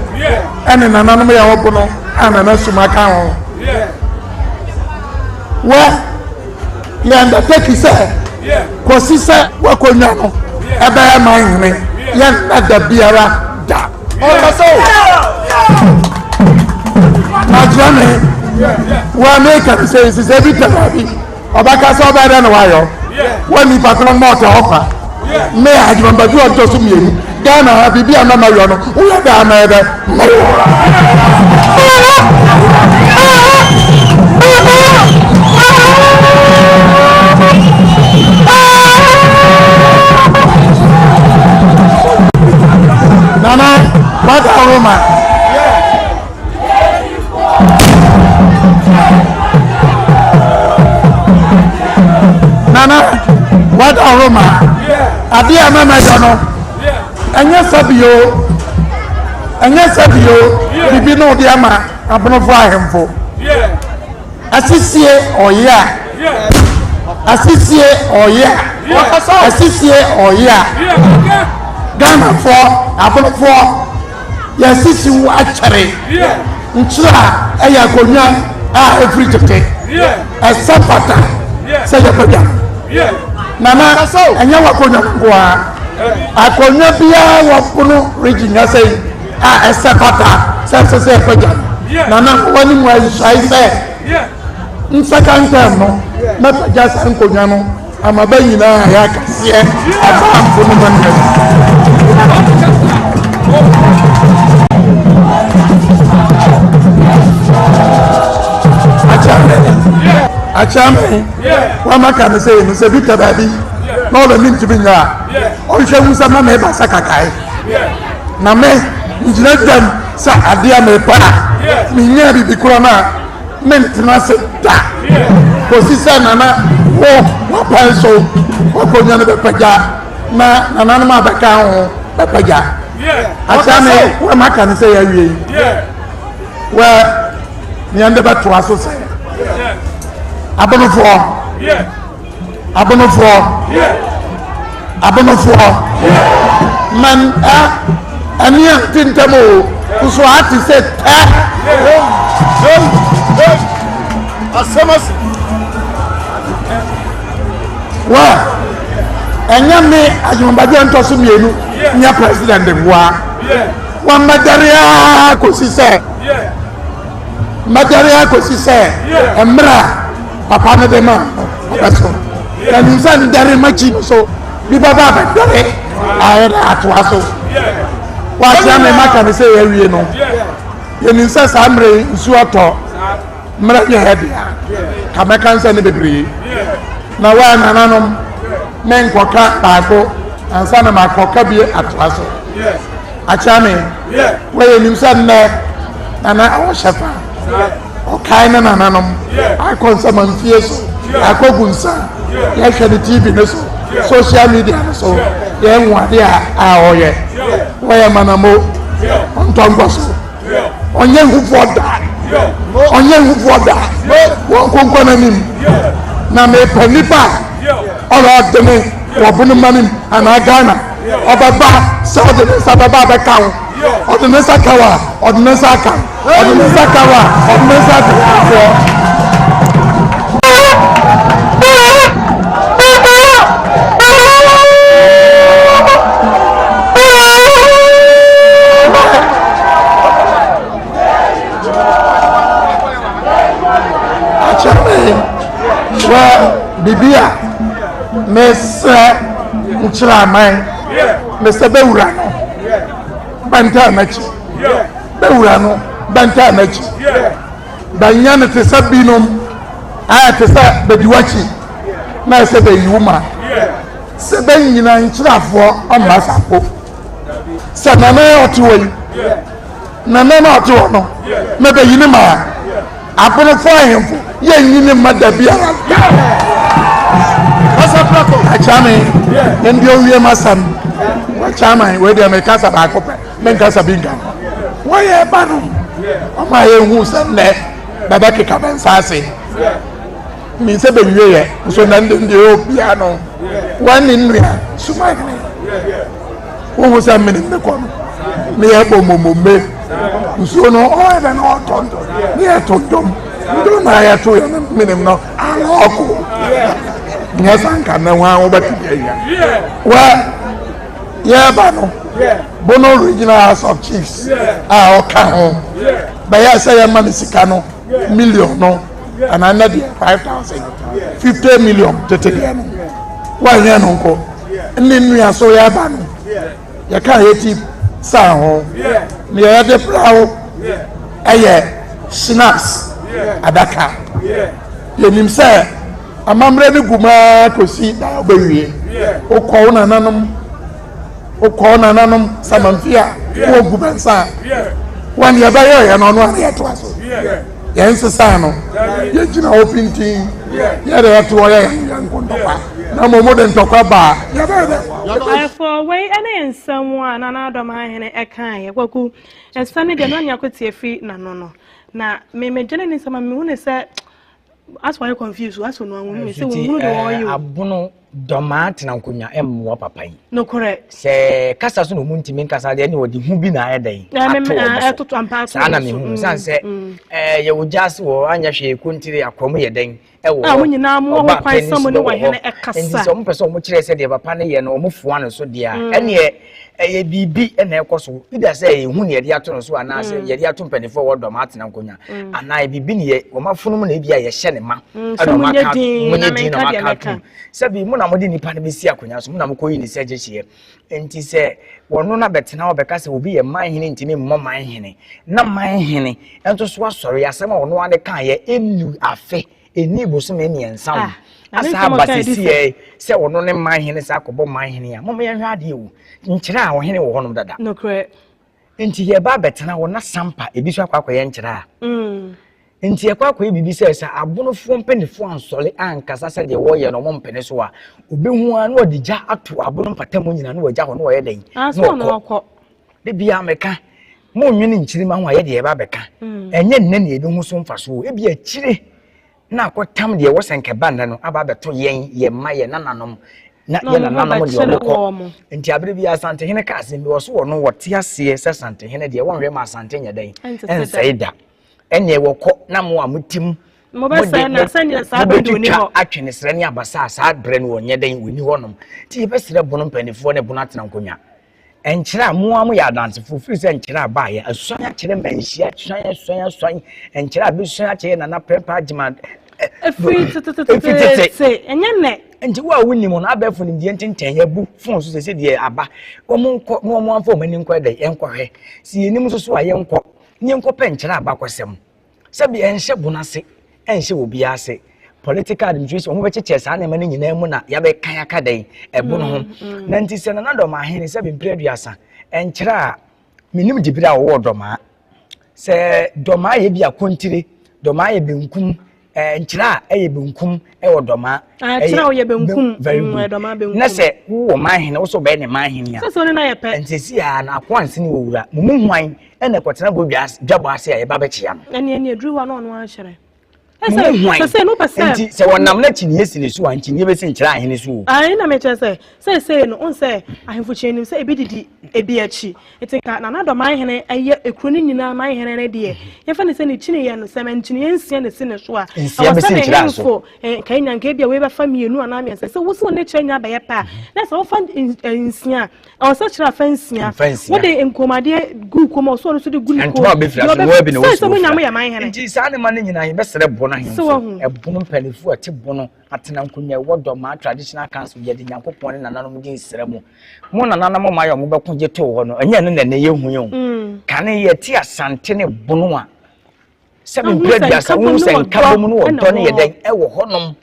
ɛne nananom yɛ hɔ bono a nana suma ka ho wɛ Yɛ undertake sɛ kɔsi sɛ w'akonnwa no ɛbɛyɛ man hene yɛ nna da biara da. Ɔkasa o. Akyerɛ me wɔ Amerika no sɛ sisɛ bi tɛ baabi ɔbɛka sɛ ɔbɛyɛ dɛ na wayɔ wɔ nipa korɔ mma ɔtɛ hɔ kwa me adwumabadu a ɔtɔ so mmienu Ghana ha biribi a mɛma yɔ no woyɛ dɛ ama yɛ dɛ Nana wada Roma. Nana wada Roma. Adeɛ a mɛma yɔ no ɛnyɛ sɛbi o ɛnyɛ sɛbi o bibi na ɔde ama abonofo ahemfo asisie ɔyɛ a asisie ɔyɛ a asisie ɔyɛ a Ghanafoɔ abonofoɔ yɛasisi wo akyɛre nkyerɛ a ɛyɛ akonnwa a ɛfiri tete ɛsɛ fata sɛ yɛbɛdwa nana ɛnyɛ w'akonnwa nko a akonnwa biara wɔ pono region ha sɛ a ɛsɛ fata sɛ ɛsɛ sɛ yɛbɛdwa nana w'anim ahyɛe sɛ nsɛka ntɛm no mɛpagya saa nkonnwa no Ama bɛ nyinaa ayɛ akɛseɛ aba mpo no ma nnɛ. Akyame, wama ka ne sɛ yɛnu sɛ bi tɛ baabi na ɔbɛ mi ntumi nyɛ a ɔnhwɛ hu sɛ ma meba sɛ kakae na me ngyina dwam sɛ adeɛ mepɛ a menya biribi korɔ no a Mentena ase da kɔsi sɛ Nana wo w'apɛn so w'akonnwa no bɛpagya na nananom a bɛka ho bɛpagya. Akyɛ me wɔ maka no sɛ yɛawie yi wɔ nea ndɛ bɛtoa so sɛ abonofoɔ. Abonofoɔ. Abonofoɔ. Man ɛ ɛne ante ntɛm o nso ate sɛ tɛ. Asɛm asi. Wɛ ɛnyɛ me adwumabadwa ntɔ so mmienu nyɛ president nkoa. Wɔmmɛdɛre ara kɔsi sɛ mmɛdɛre ara kɔsi sɛ mmerɛ a papa no de ma no ɔbɛso na nim sɛ ndɛre m'akyi no so bi bɛba abɛdɛre ayɛ dɛ atoa so wakyerɛ me maka ne sɛ yɛawie no yɛnim sɛ saa mmerɛ yi nsuo atɔ mmerɛ nyɛ yɛ dea ka mɛka nsɛ ne bebree na waa nananom menkɔka baako ansa na makɔka bi atoa so akyerɛ me wɔyɛ nim sɛ nnɛ nana ɔhyɛ fa Ɔkae ne nananom akɔ nsamanfie so, akɔgu nsa, yɛhwɛ ne TV no so, social media no so, yɛhu adeɛ a a ɔyɛ. Wɔyɛ manamo, ɔntɔ nkɔ so. Ɔnyɛ hufoɔ da, ɔnyɛ hufoɔ da, wɔn nkonkɔ n'anim. Na mepɛ nipa a ɔyɛ ɔdene wɔ Bono manim anaa Ghana, ɔbɛba sɛ ɔde ne nsa bɛba abɛka wo. Ɔde ne nsa ka wo a, ɔde ne nsa aka wo. Ɔde ne nsa ka wo a, ɔde ne nsa aka wo. Wɔ biribi a mesrɛ nkyerɛ aman mesɛ bɛwura no bɛntaa n'akyi. Bɛwura no bɛntaa n'akyi. Bɛnyɛ no te sɛ binom ayɛ te sɛ bɛdi w'akyi na ɛsɛ bɛyi wo ma. Sɛ bɛnyina nkyerɛafoɔ ɔmma sapo. Sɛ nana yɛ ɔte hɔ yi, nana na ɔte hɔ no, na bɛyi ne ma a, Abenfo ahemfo yɛnyi ne mma da biara da. Akyame, ɛnde owie m'asɛm. Wakyame, wei deɛ mekasa baako pɛ, menkasa bi nka ho. Wɔyɛ ba no, ɔma yɛhu sɛ nnɛ bɛbɛkeka bɛ nsa ase. Mi sɛ bɛnwie yɛ, nso na ndɛ deɛ obia no, wɔne nnua sumahene. Wohu sɛ menim ne kɔ no, ne yɛ bɔ mmomombe. Nsuo no ɔyɛ dɛ na ɔtɔ ne yɛ to dɔm. Dɔm a yɛto yɛ no menim no alɔɔko. Nyɛ sa nka nnɛ ho a wobɛte deɛ awia. Wɛ yɛreba no, Bono Regional House of Chiefs a ɔka ho bɛyɛ sɛ yɛma no sika no million no anaa nnɛ deɛ 5000 50 million tete deɛ no wɔanyɛ no nko. Ne nua so yɛba no yɛka yɛti saa ho na yɛde pra wo ɛyɛ schnapps adaka. Yɛnim sɛ amammerɛ no gu mu ara kɔsi da wobɛwie. Wokɔ wo nananom wokɔ wo nananom samanfi a wowɔ gu bɛnsa a wɔn yɛbɛyɛ yɛ no ɔno a yɛtoa so. Yɛn sesaa no yɛgyina hɔ pintin yɛde yɛto hɔ yɛ yɛn nko ntɔkwa na mmom wode ntɔkwa ba a yɛbɛyɛ dɛ. Ayɛfo, wei ne nsɛm a Nana Adom Ahene ɛkaeɛ. Kwaku, nsɛm no deɛ na nea kɔtie firi n'ano no. Na me medwene ne nsɛm a mehu ne sɛ asɛ wayɛ confused, asɛ ɔno ahunu ne sɛ wɔhunu deɛ ɔreyɛ o. Abono dɔmaa tena nkonnwa mmoa papa yi. Nokorɛ. Sɛ kasa so na ɔmu ntumi nkasa deɛ ɛne ɔde hu bi na ayɛ dɛn ato wɔn so. Saa na mehu sane sɛ yɛwɔ gya ase wɔ anyɛ hwee kontire akoa mu yɛ dɛn ɛwɔ hɔ. Mo nyinaa mo wɔ kwan sɛ mo ne ɔhene ɛkasa. Nti sɛ ɔmo pɛ sɛ ɔmo kyerɛ sɛ deɛ papa no yɛ no ɔmo foa no so deɛ a ɛneɛ ɛyɛ biribi na ɛkɔ so ida sɛ ɛyɛ hu na yɛde ato no so anaasɛ yɛde ato mpanimfoɔ wɔ dɔm atena nkonnwa anaa biribi ne yɛ wɔn afono mu na ebi a yɛhyɛ ne ma ɛna wɔn aka mo nyɛ din na wɔn aka ato sɛbi mo na mo de nipa no bɛsi akonnwa so mo na mo kɔ yi ne sɛ gyehyeɛ nti sɛ wɔn no abɛtena hɔ bɛka sɛ obi yɛ man hene ntumi mmɔ man hene na man hene nso so asɔre asɛm a ɔno ara ka yɛ ɛnnu afe ɛnni bosome mmiɛnsa o ah, asa aba sɛsiɛ sɛ ɔno ne man hene sɛ akɔbɔ man hene a moma yɛnhwɛ adeɛ o nkyerɛ a ɔhene wɔ hɔnom dada nokorɛ nti yɛba abɛtena hɔ na sampa ebi so akɔ akɔyɛ nkyerɛ a mm. nti yɛkɔ akɔyɛ biribi sɛ sɛ abonofoɔ mpanimfoɔ ansɔre ankasa sɛ deɛ wɔyɛ no wɔn mpene so a obehu ara na ɔde gya ato abono mpata mu nyinaa na wɔagya hɔ na wɔyɛ dɛn ah, na ɔkɔ de bia meka mo nwene nkyirima ho a yɛde yɛba abɛka mm. ɛnyɛ nnɛ na yɛbɛhu so mfasoɔ ebi akyire na akɔtam deɛ ɛwɔ sɛ nkɛba nnɛ no aba abɛto yɛn yɛn mma yɛn nananom na yɛn nananom deɛ wɔkɔ nti abere bi Asantehene ka asɛm bi wɔ so wɔ no wɔte aseɛ sɛ Asantehene deɛ wɔnhwɛ ma Asante nyɛ dɛn ɛnsɛe da ɛneɛ wɔkɔ na mo a motim mobɛtwitwa atwe ne serɛ ne abasa a saa berɛ no wɔnyɛ dɛn wɔni hɔnom nti yɛbɛsrɛ bono mpanimfoɔ ne bono atena nkonnwa Nkyerɛ a mo ara moyɛ adansefo, firi sɛ nkyerɛ a baeɛ, asuan akyerɛ manhyia, asuan, asuan, asuan, nkyerɛ a bɛsuan akyerɛ Nana Prɛmpɛ Agyema. Ɛfiri tetetete, ɛnyɛ nnɛ. Nti wo a wonim no, abɛɛfo nimdeɛ ntentɛn yɛbu fon so sɛ sɛ deɛ aba, wɔn nkɔ na wɔn amfa wɔn ani nkɔ ɛdɛ, yɛnkɔhwɛ. Sɛ yɛnim nso so a yɛnkɔ, na yɛnkɔpɛ nkyerɛ abakɔsɛm. Sɛbi ɛnhyɛ bono ase, ɛnhyɛ obiara ase. Political administration, wɔn bɛkyekyɛ saa nneɛma no nyinaa mu na yɛabɛka aka dɛn ɛbo no ho. Mm, mm. Na nti sɛ Nana Dɔm ahene sɛbi mpere aduasa ɛnkyerɛ a menim dibere a wɔwɔ dɔmaa. Sɛ dɔmaa yɛ bi akontire, dɔmaa yɛ benkum, nkyerɛ a ɛyɛ benkum ɛwɔ dɔmaa. Kyerɛ a ɔyɛ benkum. Very mm, good. Dɔmaa benkum. Na sɛ wowɔ man hene, wosɛ wobɛyɛ ne man hene a. Sɛ sɛ ɔne na yɛ pɛ. Nti si a na akoa nsene wɔ wura. Mo mu hwan ɛna ɛkɔtena bɔ dwa dwabɔ ase a yɛba bɛkyea no. Ɛne ɛne aduru hɔ a na ɔno akyerɛ. Mo mu hwan? Nti sɛ wɔnam na kyiniiɛ si ne so a nkyiniiɛ bɛsi nkyerɛ ahene so o. Ae na mekyerɛ sɛ seesei no wohu sɛ ahemfo kyerɛ nim sɛ ebi didi ebi akyi. Nti nka Nana Dɔm ahene ɛyɛ ekuro no nyinaa manhene no deɛ yɛmfa no sɛ ne kyiniiɛ no sɛ nkyiniiɛ nsia na esi ne so a Nsia ɛwɔ sɛ bɛsi ne nkyerɛ aso. hemfo nka enya nka ebia wei bɛfa mmienu anaa mmiɛnsa sɛ wo sɛ wo ne kyerɛ nya bɛyɛ pɛ a na sɛ wofa nsia a ɛwɔ sɛ kyerɛ afa nsia Mfa nsia. wode nkɔmmadeɛ gu kɔn mu a ɔsɛ ɔno nso de gu ne kɔn Ntoma a ɔbɛfira so no wɔn bi na sɛ wɔsi sɛ mo nya wɔfira. mo yɛ manhene Nti saa nneɛma no nyinaa yɛbɛsrɛ bono Sɛ ahemfo, wahu. ɛbono mpanimfoɔ a ɛte bono atena nkonnwa ɛwɔ Dɔmaa Traditional Council yɛde Nyankopɔn ne nananom din srɛ mo. Mo nananom mma yɛ a wɔbɛko gye too hɔ no, ɛnyɛ ɛno na ɛnnɛ yɛhu yi o. Kane yɛte Asante ne Bono a, Sɛbi mpere aduasa wohu sɛ nkabom ne ɔdɔ no yɛ dɛn ɛwɔ hɔnom.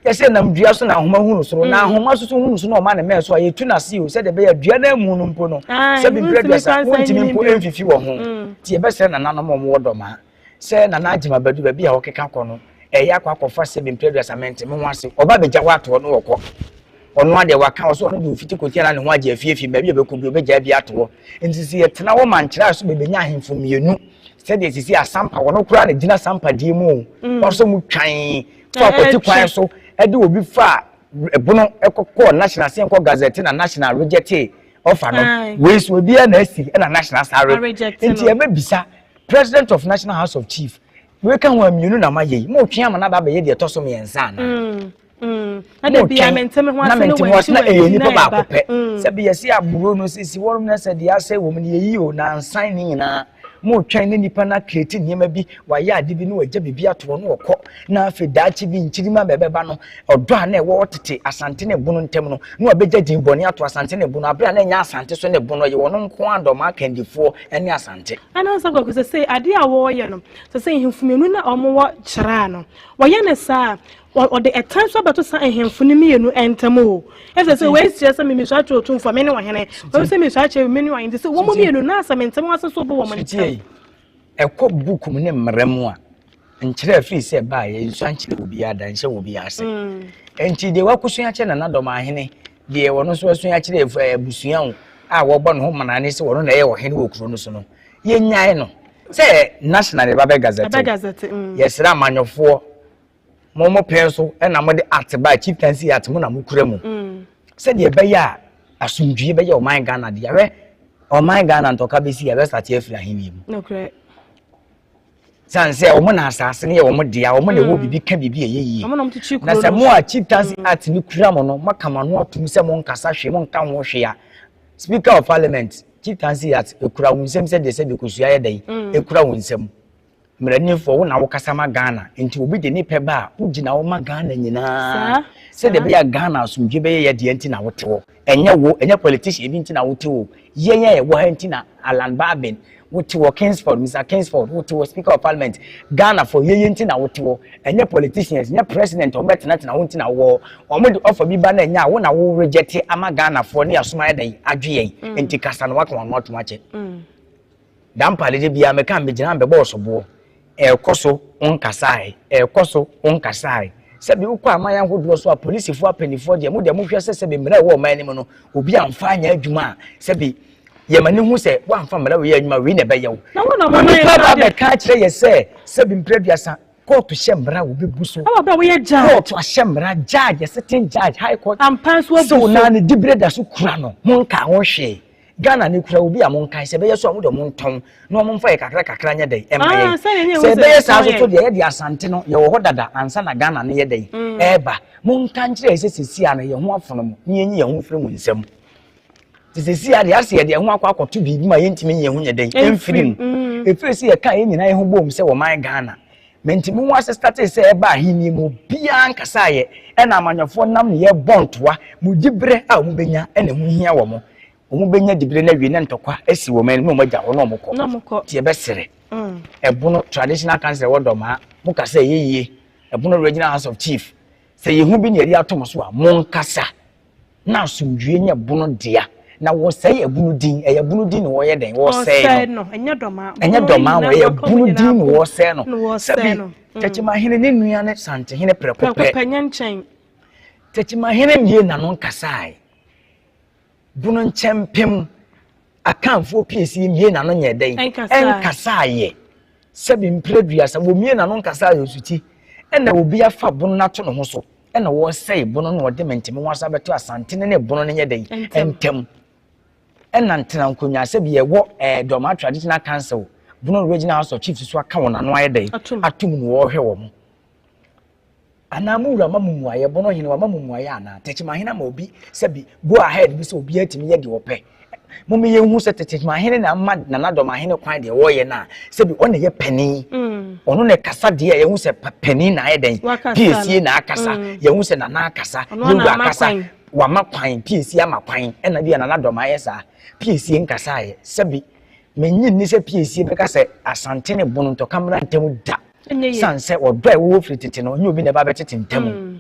Yɛsɛ nam dua so na ahoma hunu soro na ahoma soso hunu so na ɔma ne mɛn so a yɛtu n'ase o, sɛdeɛ ɛbɛyɛ dua no amu no mpo no, sɛbi mpere aduasa wontumi mpo mfifi wɔ ho. Nti yɛbɛsrɛ nananom a wɔwɔ Dɔmaa sɛ Nana Agyema Badu baabi a ɔkeka kɔ no ɛyɛ akɔ akɔfa sɛbi mpere aduasa mente me ho ase ɔba bɛgya hɔ ato hɔ no ɔkɔ. Ɔno ara deɛ waka ɔsɛ ɔno deɛ ɔfiti kɔtia na ne ho agye afiefie baabi a ɔbɛkɔ bi ɔbɛgyaa bi ato hɔ. Nti sɛ yɛtena hɔ ma nkyerɛ so bɛbɛnya ahemfo mmienu sɛdeɛ sisi asampa wɔn koraa na gyina sampa die mu o. Wɔsɔ mu twan fa ɔkɔti kwan so ɛde obi fa ɛbono ɛkɔkɔɔ national sɛ nkɔ gazette na national rejecte ɔfa no. Wei so obiara na asi ɛna national saa reject. Nti ɛbɛbisa president of National House of Chief wei ka ho a mmienu na ma yɛ yi mo twe ama no aba abɛyɛ deɛ ɛtɔ so mmiɛnsa anaa? Na da bia mente me ho ase ne wɔn na ɛyɛ nipa baako pɛ. Sɛ bi yɛsi aburo no sisi wɔn na sɛ deɛ asɛ wɔn no yɛyi o na nsan ne nyinaa mo twɛn ne nipa na create nneɛma bi wayɛ ade bi na wagya biribi ato hɔ na ɔkɔ na afei daakye bi nkyirima bɛbɛba no ɔdɔ a na ɛwɔ tete Asante ne Bono ntam no na wabɛgya din bɔne ato Asante ne Bono abere a na ɛnyɛ Asante so ne Bono ɛyɛ wɔn nko ara dɔm akandifoɔ ne Asante. Ɛna nsa kɔkɔ sɛ sɛ adeɛ a wɔreyɛ no sɛ sɛ nhemfo mmienu na wɔwɔ kyerɛ no wɔyɛ ne saa. Ɔde ɛtan nso abɛto saa nhemfo no mmienu ntam o. Ɛsɛ sɛ wei kyerɛ sɛ memisua kyerɛ otumfoɔ, me ne ɔhene. Wei sɛ memisua kyerɛ me ne ɔhene. Nti sɛ wɔn mmienu na asɛm ntɛm ase so bɔ wɔn ntam. Ɛkɔ book mu ne mmara mu a, nkyerɛ afiri sɛ ɛbaeɛ nsua nkyerɛ obiara da nhyɛ obiara ase. Nti deɛ wakɔsua akyerɛ Nana Dɔmahene, deɛ ɔno nso asua akyerɛ abusua o a wɔbɔ ne ho mmara ne sɛ ɔno na ɛyɛ ɔhene wɔ kuro no so no, yɛnyae no. Sɛ national yɛba bɛ gazette, yɛsrɛ amanyɔfoɔ Mo mo pɛn so na mode act baa chieftaincy act mo na mo kura mu. Sɛdeɛ ɛbɛyɛ a asomdwie bɛyɛ ɔman Ghana deɛ hwɛ ɔman Ghana ntɔka bɛsi a bɛsate afiri ahenni mu. Nokorɛ. Sane sɛ wɔn na asase no yɛ wɔn dea, wɔn na ɛwɔ biribi ka biribi a ɛyɛ yie. Na sɛ mo a chieftaincy act no kura mo no, moaka mo ano atom sɛ monkasa hwee, monka ho hwee a, Speaker of Parliament, chieftaincy act ɛkura wo nsam sɛdeɛ sɛdeɛ kosua yɛ dɛn, ɛkura wo nsam. Mmaranimfoɔ, wo na wokasa ma Ghana, nti obi de ne pɛ ba a, wogyina hɔ ma Ghana nyinaa. Sɛdeɛ ɛbɛyɛ a Ghana asomdwe bɛyɛ yɛ deɛ nti na wote hɔ. Ɛnyɛ wo, ɛnyɛ politician bi nti na wote hɔ. Yɛn a yɛwɔ ha nti na Allan Bagbin wote hɔ, Kingsford, Mr Kingsford wote hɔ, Speaker of Parliament, Ghanafoɔ, yɛyɛ nti na wote hɔ. Ɛnyɛ politicians, ɛnyɛ president a wɔbɛtenatena hɔ nti na wowɔ hɔ. Wɔde offer bi ba na ɛnyɛ a, wo na wo reject ama Ghanafoɔ ne yɛasom ayɛ dɛn adwe yɛn. Nti kasa na woaka w'ano atom akyɛ. Dampare da biara meka megyina bɛbɔ ɔsoboɔ. Ɛrekɔ so wonkasae, ɛrekɔ so wonkasae. Sɛbi wokɔ aman ahodoɔ so a polisifoɔ apanimfoɔ deɛ mo deɛ mohwɛ sɛ sɛbi mmara ɛwɔ ɔman no mu no obi amfa anyɛ adwuma a sɛbi yɛma ne hu sɛ woamfa mmara wei adwuma wei na ɛbɛyɛ wo. Nipa ba bɛka akyerɛ yɛ sɛ sɛbi mprɛ aduasa kóòtù hyɛ mmara a wɔbɛbu so. Ɛwɔ bɛ woyɛ judge. Kóòtù ahyɛ mmara judge sitting judge high court. Ampa nso abu so. So na ne dibere da so kura no mo nka ho hwee. Ghana ne kura obi a monkae sɛ ɛbɛyɛ so a mo deɛ montɔn na wɔn mfa yɛ kakra kakra nyɛ dɛn ɛma yɛn sɛ ɛbɛyɛ saa so so deɛ yɛde Asante no yɛwɔ hɔ dada ansa na Ghana no yɛ dɛn ɛreba monka nkyerɛ yɛ sɛ sɛsi a no yɛn ho afono mo na yɛnyi yɛn ho mfiri mo nsam te sɛsi a deɛ asɛ yɛde yɛn ho akɔ akɔto biribi ma yɛntumi nyi yɛn ho nyɛ dɛn ɛmfiri mu ɛfiri sɛ yɛka yɛn nyinaa yɛn ho bom sɛ wɔman Ghana Mente mo ho ase startee sɛ ɛba ahenni mu obiara nkasaeɛ ɛna amanyɔfoɔ nam ne yɛbɔ ntoa mo diberɛ a wɔn bɛnya ɛna ɛho hia wɔn wɔn bɛnya diberɛ no awie na ntɔkwa asi wɔn anim na wɔn agya hɔ na wɔn kɔ nti yɛbɛsrɛ ɛbono traditional council ɛwɔ Dɔmaa mo kasa ɛyɛ yie ɛbono regional house of chief sɛ yɛhu bi na yɛde ato mo so a mo nkasa Na asomdwoeɛ nyɛ bunu dea. Na wɔsɛe abunu din. Ɛyɛ bunu din na wɔyɛ dɛn? Wɔsɛe no. Ɛnyɛ dɔmaa. Ɛnyɛ dɔmaa wɔyɛ bunu din na wɔsɛe no. Sɛbi Tɛkyimahene ne nua ne Santehene prɛko pɛ. Prɛko pɛ nyɛ nkyɛn. Tɛkyimahene mmie n'ano nkasae. Bunu nkyɛmpem. Akanfoɔ piesie mmie n'ano nyɛ dɛn? Ɛnkasaeɛ. Sɛbi mprɛ duasa, wɔmmie n'ano nkasaeɛ nsuti. Ɛna obi afa bunu no ato ne ho so. Ɛna wɔresɛe bono na wɔde mente-me-ho-ase abɛto Asantene ne bono no nyɛ dɛn? Ntam. Ɛna ntena nkonnwa sɛbi ɛwɔ ɛɛ Dormaa Traditional Council, Bono Regional House of Chiefs so aka wɔn ano ayɛ dɛn? Atom na wɔrehwɛ wɔn. Anaa mo wura ma mo mmuaeɛ, Bono hene wama mo mmuaeɛ anaa? Tekyemahene ama obi sɛbi go ahead bi sɛ obiara tumi yɛ deɛ ɔpɛ. Mom yɛnhu sɛ Tekyemahene na ama Nana Dɔmahene kwan deɛ wɔyɛ no a, sɛbi ɔna yɛ panin. Ɔno na ɛkasa deɛ a yɛhu sɛ panin na ayɛ dɛn? Piesie na akasa. Yɛhu sɛ Nana akasa, Yɛwura akasa, wama kwan, Piesie ama kwan, ɛna bi a Nana Dɔm ayɛ saa. Piesie nkasaeɛ, sɛbi. Mennye nni sɛ piesie bɛka sɛ Asante ne Bono ntɔka mmra ntam da. Sane sɛ ɔdɔ a ɛwɔ hɔ firi tete no, ɛnyɛ obi na ɛba bɛtete ntam.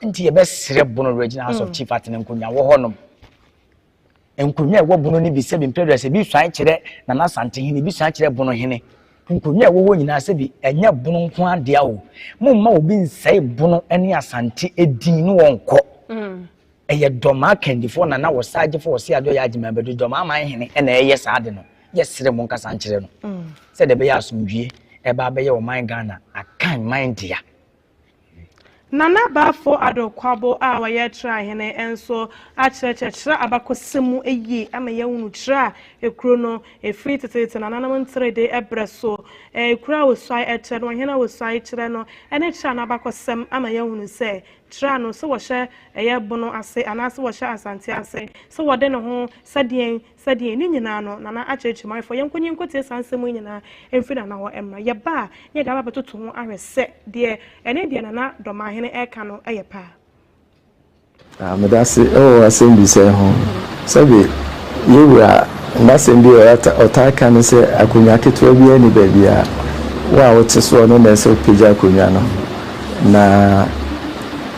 Nti yɛbɛsrɛ Bono Regional House of Chief atena nkonnwa wɔ hɔnom. Nkonnwa a ɛwɔ Bono no bi sɛbi mprɛ aduasa, ebi suan kyerɛ Nana Asantehene, ebi suan kyerɛ Bono hene. Nkonnwa a ɛwɔ hɔ nyinaa sɛbi ɛnyɛ Bono nko ara dea o. Momma obi nsɛe Bono ne Asante edin ne wɔn kɔ. Ɛyɛ Dɔmaa kandifoɔ Nana Ɔsaagyefo Ɔseadeɛ Ɔyɛ Agyeman Badu Dɔmaa man hene na ɛyɛ saa ade no. Yɛsrɛ mo nkasa nkyerɛ no sɛdeɛ ɛbɛyɛ asomdwie ɛba abɛyɛ ɔman Ghana Akan man dea. Nana Bafo Addo Kwabo a ɔyɛ Trahene nso akyerɛkyerɛ kyerɛ abakɔsɛm mu yie ama yɛahunu kyerɛ a ekuro no ɛfiri teteete nananom nterede berɛ so, ekuro a wɔsuae kyerɛ no, ɔhene a wɔsuae kyerɛ no ne kyerɛ a n'abakɔsɛm ama yɛahunu sɛ kyerɛ no sɛ wɔhyɛ ɛyɛ Bono ase anaasɛ wɔhyɛ Asante ase, sɛ wɔde ne ho sɛ deɛn sɛ deɛn, ne nyinaa no Nana akyerɛkyerɛ mu. Ayefo, yɛnkɔ na yɛnkɔtie saa nsɛm yi nyinaa mfiri Nana hɔ mmra. Yɛba a, na yɛde aba abɛtoto ho ahwɛ sɛ deɛ ɛne deɛ Nana Dɔmahene reka no yɛ pɛ a. Ah, medase wɔ w'asɛmbisa yi ho. Sɛbe yɛ wura n'asɛm bi a ɔtaa ka ne sɛ akonnwa ketewa biara nni baabiara. Wo a wote soɔ no na ɛsɛ wopagya akonnwa no. Na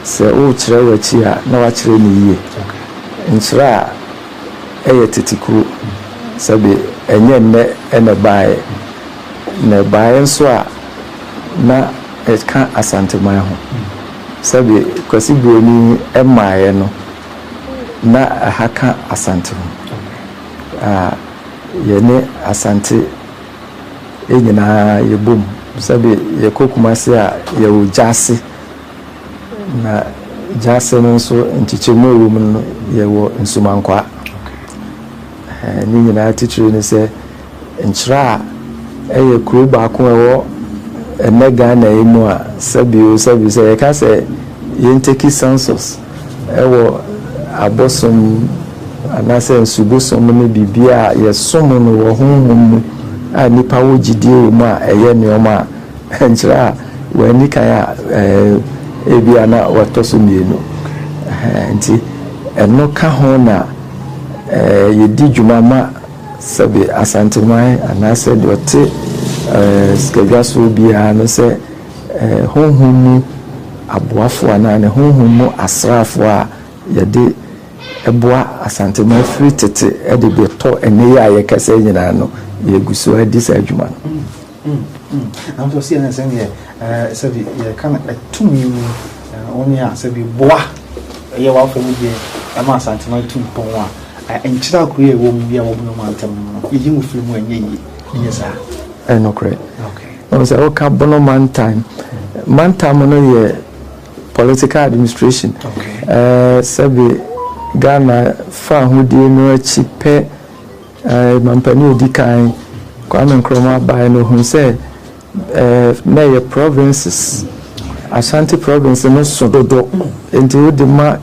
sɛ worekyerɛ w'akyi a, na woakyerɛ no yie. Nkyerɛ a ɛyɛ tete kuro. Sɛbe ɛnyɛ nnɛ na ɛbaeɛ. Na ɛbaeɛ nso a, na ɛka Asanteman ho. Sɛbe Kwasi Broni mmaeɛ no, na ɛha ka Asante ho. A yɛne Asante nyinaa yɛbom. Sɛbe yɛkɔ Kumasi a, yɛwɔ Gyase. Na Gyase no nso nkyekyɛmu a ɛwɔ mu no, yɛwɔ Nsumankwaa. Ne nyinaa titire ne sɛ, Nkyerɛ a ɛyɛ kuro baako a ɛwɔ ɛnnɛ Ghana yi mu a sɛbi o sɛbi sɛ yɛka sɛ yɛnteki census ɛwɔ abosom anaasɛ nsubosom ne biribi a yɛsom no wɔ honhom mu a nnipa wɔ gyidie wɔ mu a ɛyɛ nneɛma a nkyerɛ a wɔanni kan a ebia na wɔatɔ so mmienu nti ɛno ka ho na yɛdi dwuma ma Sɛbe Asanteman anaasɛ deɛ ɔte sikadwa soɔ biara no sɛ honhom mu aboafoɔ anaa ne honhom mu asraafoɔ a yɛde boa Asanteman firi tete de bɛtɔ ɛnnɛ yi a yɛkasa yi nyinaa no, yɛgu so ara di saa adwuma no. Nanso ɔsi ɛna sɛdeɛ sɛbi yɛka no tumi mu wɔn a sɛbi boa ɛyɛ w'afa mu deɛ ɛma Asantema tu mpɔn a nkyerɛ akoro yɛ ɛwɔ mu yɛ wɔ Bono mantam no yɛyi mu firi mu ɛnyɛ yie ɛnyɛ saa. Ɛnokorɛ. Wɔn sɛ woka Bono mantam, mantam no yɛ political administration. Sɛbi Ghana fa ahodie no akyi pɛ. Mampanin a ɔdi kan, Kwame Nkrumah baeɛ no, ɔhuu sɛ na ɛyɛ provinces, Ashanti province no so dodo, nti wode ma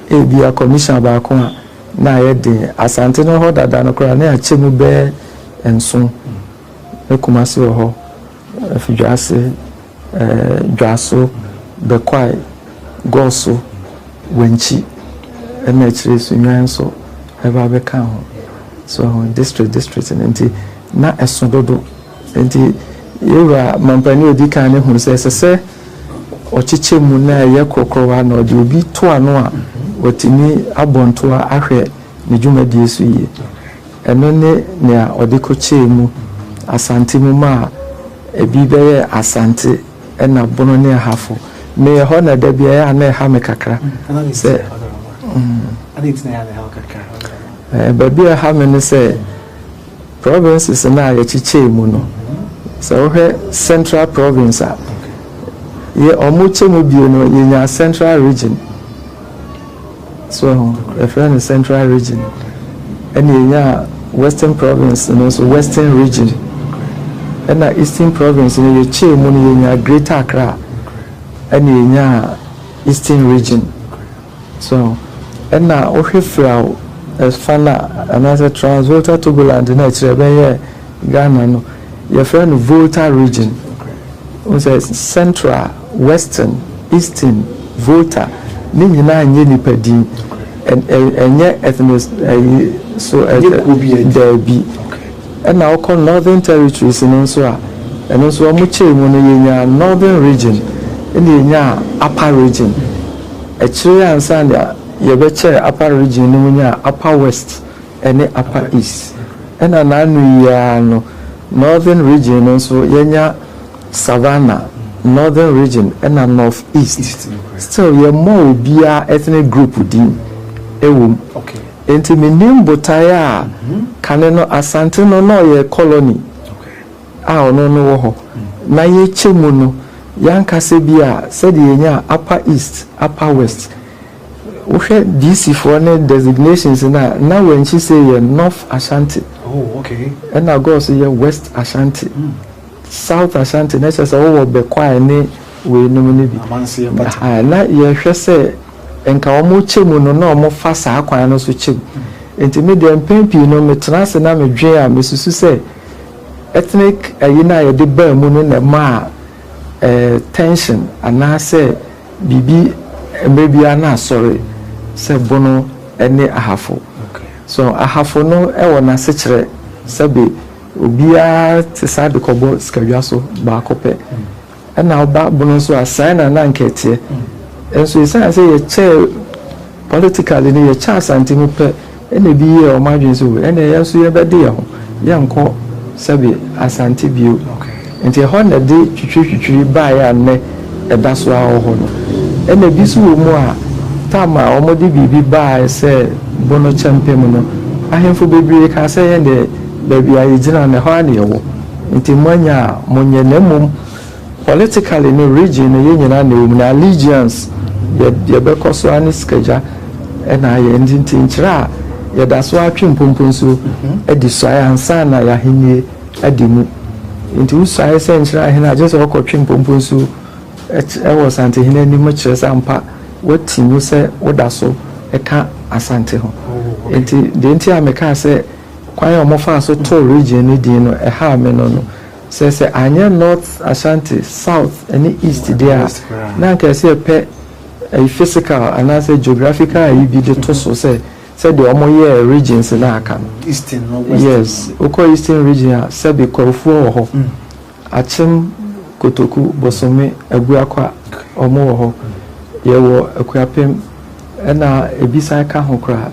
ebia commissioner baako a, na ayɛ den. Asante no hɔ dada no koraa, na yɛakyɛ mu bɛyɛ nson. Na Kumasi wɔ hɔ, Afidwaase, Dwaso, Bekwai, Goso, Wankyi, ɛna akyire Sunyani nso ɛba bɛka ho. So ho district district no nti na ɛso dodo. Nti yɛwura mampanin a ɔdi kan no hunu sɛ ɛsɛ sɛ ɔkyekyɛ mu na ɛyɛ korokorowa na ɔde obi to ano a watumi abɔ ntoa ahwɛ ne dwumadie so yie. Ɛno ne nea ɔde kɔkyɛɛ mu Asante mu maa ebi bɛyɛɛ Asante ɛna Bono ne Ahafo. Me ɛhɔ na da bi ɛyɛ a na ɛha me kakra sɛ baabi a ɛha me ne sɛ provinces no a yɛkyekyɛɛ mu no, sɛ wohwɛ Central Province a, yɛ ɔmo kyɛ mu bio no yɛnyaa Central Region. So ho, yɛfrɛ no Central Region. Ɛna yɛnyaa Western Province no nso Western Region. Ɛna Eastern Province no yɛkyɛɛ mu no yɛnyaa Greater Accra ɛna yɛnyaa Eastern Region. So ho, ɛna wohwɛ Firaw ɛfa no a anaasɛ Trans Volta Togoland no a ɛkyerɛ ɛbɛyɛɛ Ghana no, yɛfrɛ no Volta Region. Wohu sɛ Central, Western, Eastern, Volta, ne nyinaa nyɛ nipa din. Ɛnyɛ ethnic ayi so daabi. Ɛna wokɔ Northern Territories no nso a, ɛno nso wɔkyɛɛ mu no yɛnyaa Northern Region ɛna yɛnyaa Upper Region. Akyire ansa na yɛbɛkyɛɛ Upper Region no mu nyaa Upper West ɛne Upper East. Ɛna n'ano yi ara no, Northern Region no nso yɛnya Savannah, Northern Region ɛna North East. Still yɛmmɔ obiara ethnic group din ɛwɔ mu. Nti menim botaeɛ a kane no Asante no na ɔyɛ colony a ɔno no wɔ hɔ. Na yɛkyɛ mu no, yɛankasa bi a sɛdeɛ yɛnya Upper East, Upper West. Wohwɛ DC foɔ ne designations no a, na Wenchi sɛ yɛ North Ashanti. Oh, okay. Ɛna Goaso yɛ West Ashanti. South Ashanti na kyerɛ sɛ wowɔ Bekwai ne weinom no bi. Amanseɛ mpata. Na yɛhwɛ sɛ nka wɔn kyɛ mu no na wɔn fa saa kwan no so kyɛ mu. Nti me deɛ mpɛn pii no metena ase na medwen a mesusu sɛ ethnic ayi no a yɛde baa mu no na ɛmaa tension anaasɛ biribi mmerɛ biara na asɔre sɛ Bono ne Ahafo. So Ahafo no wɔ n'asekyerɛ sɛbe obiara te saa de kɔbɔ sikadwa so baako pɛ. Ɛna ɔba Bono nso a saa na na nka ɛteɛ. Nso ɛsiane sɛ yɛkyɛɛ politically no yɛkyɛ Asante mu pɛ ɛna ebi yɛɛ wɔn adwene sɛ ɛna yɛn nso yɛbɛde yɛn ho yɛnkɔ sɛbe Asante bio. Nti ɛhɔ na ɛde twitwiritwitwiri baeɛ a nnɛ ɛda so ara wɔ hɔ no. Ɛna ebi nso wɔ mu a tam a wɔde biribi baeɛ sɛ Bono kyɛmpem no, ahemfo bebree kaa sɛ yɛn deɛ baabi a yɛgyina no ɛhɔ ara na yɛwɔ. Nti moanya a monyɛ, na mmom politically no region no yɛn nyinaa na ɛwɔ mu na allegiance yɛbɛkɔ so ara ne sikagya ɛna ayɛ. Nti nkyerɛ a yɛda so atwe mpomponsuo de suae ansa na yɛahennie adi mu. Nti wosuae sɛ nkyerɛ ahene a gye sɛ wɔkɔtwe mpomponsuo ɛwɔ Asantehene anim kyerɛ sɛ ampa woati mu sɛ woda so ka Asante ho. Nti deɛ nti a mekaa sɛ kwan a wɔfaa so too region no din no ɛhaa me no, sɛ anyɛ North Ashanti, South ne East deɛ a, na anka ɛsɛ yɛpɛ ɛyi physical anaasɛ geographical ayi bi de to so sɛ sɛdeɛ wɔyɛɛ regions no aka no. Eastern no, Western. Yes, wokɔ Eastern Region a, sɛbe Kwahufoɔ wɔ hɔ. Akyem, Kotoku, Bosome, Abuakwa, wɔn wɔ hɔ. Yɛwɔ Akuapem, ɛna ebi san ka ho koraa.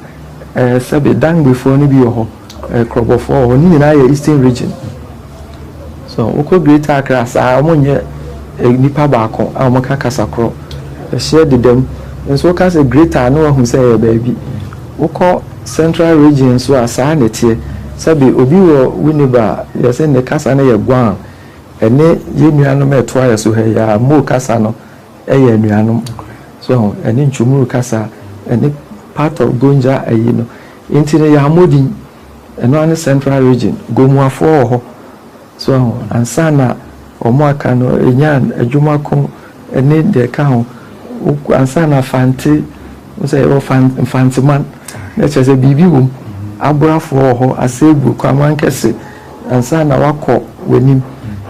Sɛbe Dangbefoɔ no bi wɔ hɔ, Krɔbɔfoɔ wɔ hɔ. Ne nyinaa yɛ Eastern Region. So wokɔ Greater Accra saa, wɔn nyɛ nipa baako a wɔka kasa korɔ. Ɛhyeɛ deda mu. Nso woka sɛ Greater na wahu sɛ ɛyɛ baabi. Wokɔ Central Region nso a saa na ɛteɛ. Sɛbe obi wɔ Winneba a yɛsɛ ne kasa no yɛ Guan. Ɛne yɛn nuanom a ɛtoa yɛ so ha yi a Mo kasa no ɛyɛ anuanom. So ɛne Nchumuru kasa, ɛne part of Gonja ayi no. Nti no yɛammɔ din. Ɛno ara ne Central Region. Gomuafoɔ wɔ hɔ. So ansa na wɔn aka no ɛnya adwumako ne deɛ ɛka ho. Ansa na Fante, sɛ yɛwɔ Mfanteman, na kyerɛ sɛ biribi wɔ mu. Aborafoɔ wɔ hɔ, Asebu, Kwamankɛse, ansa na wakɔ w'anim.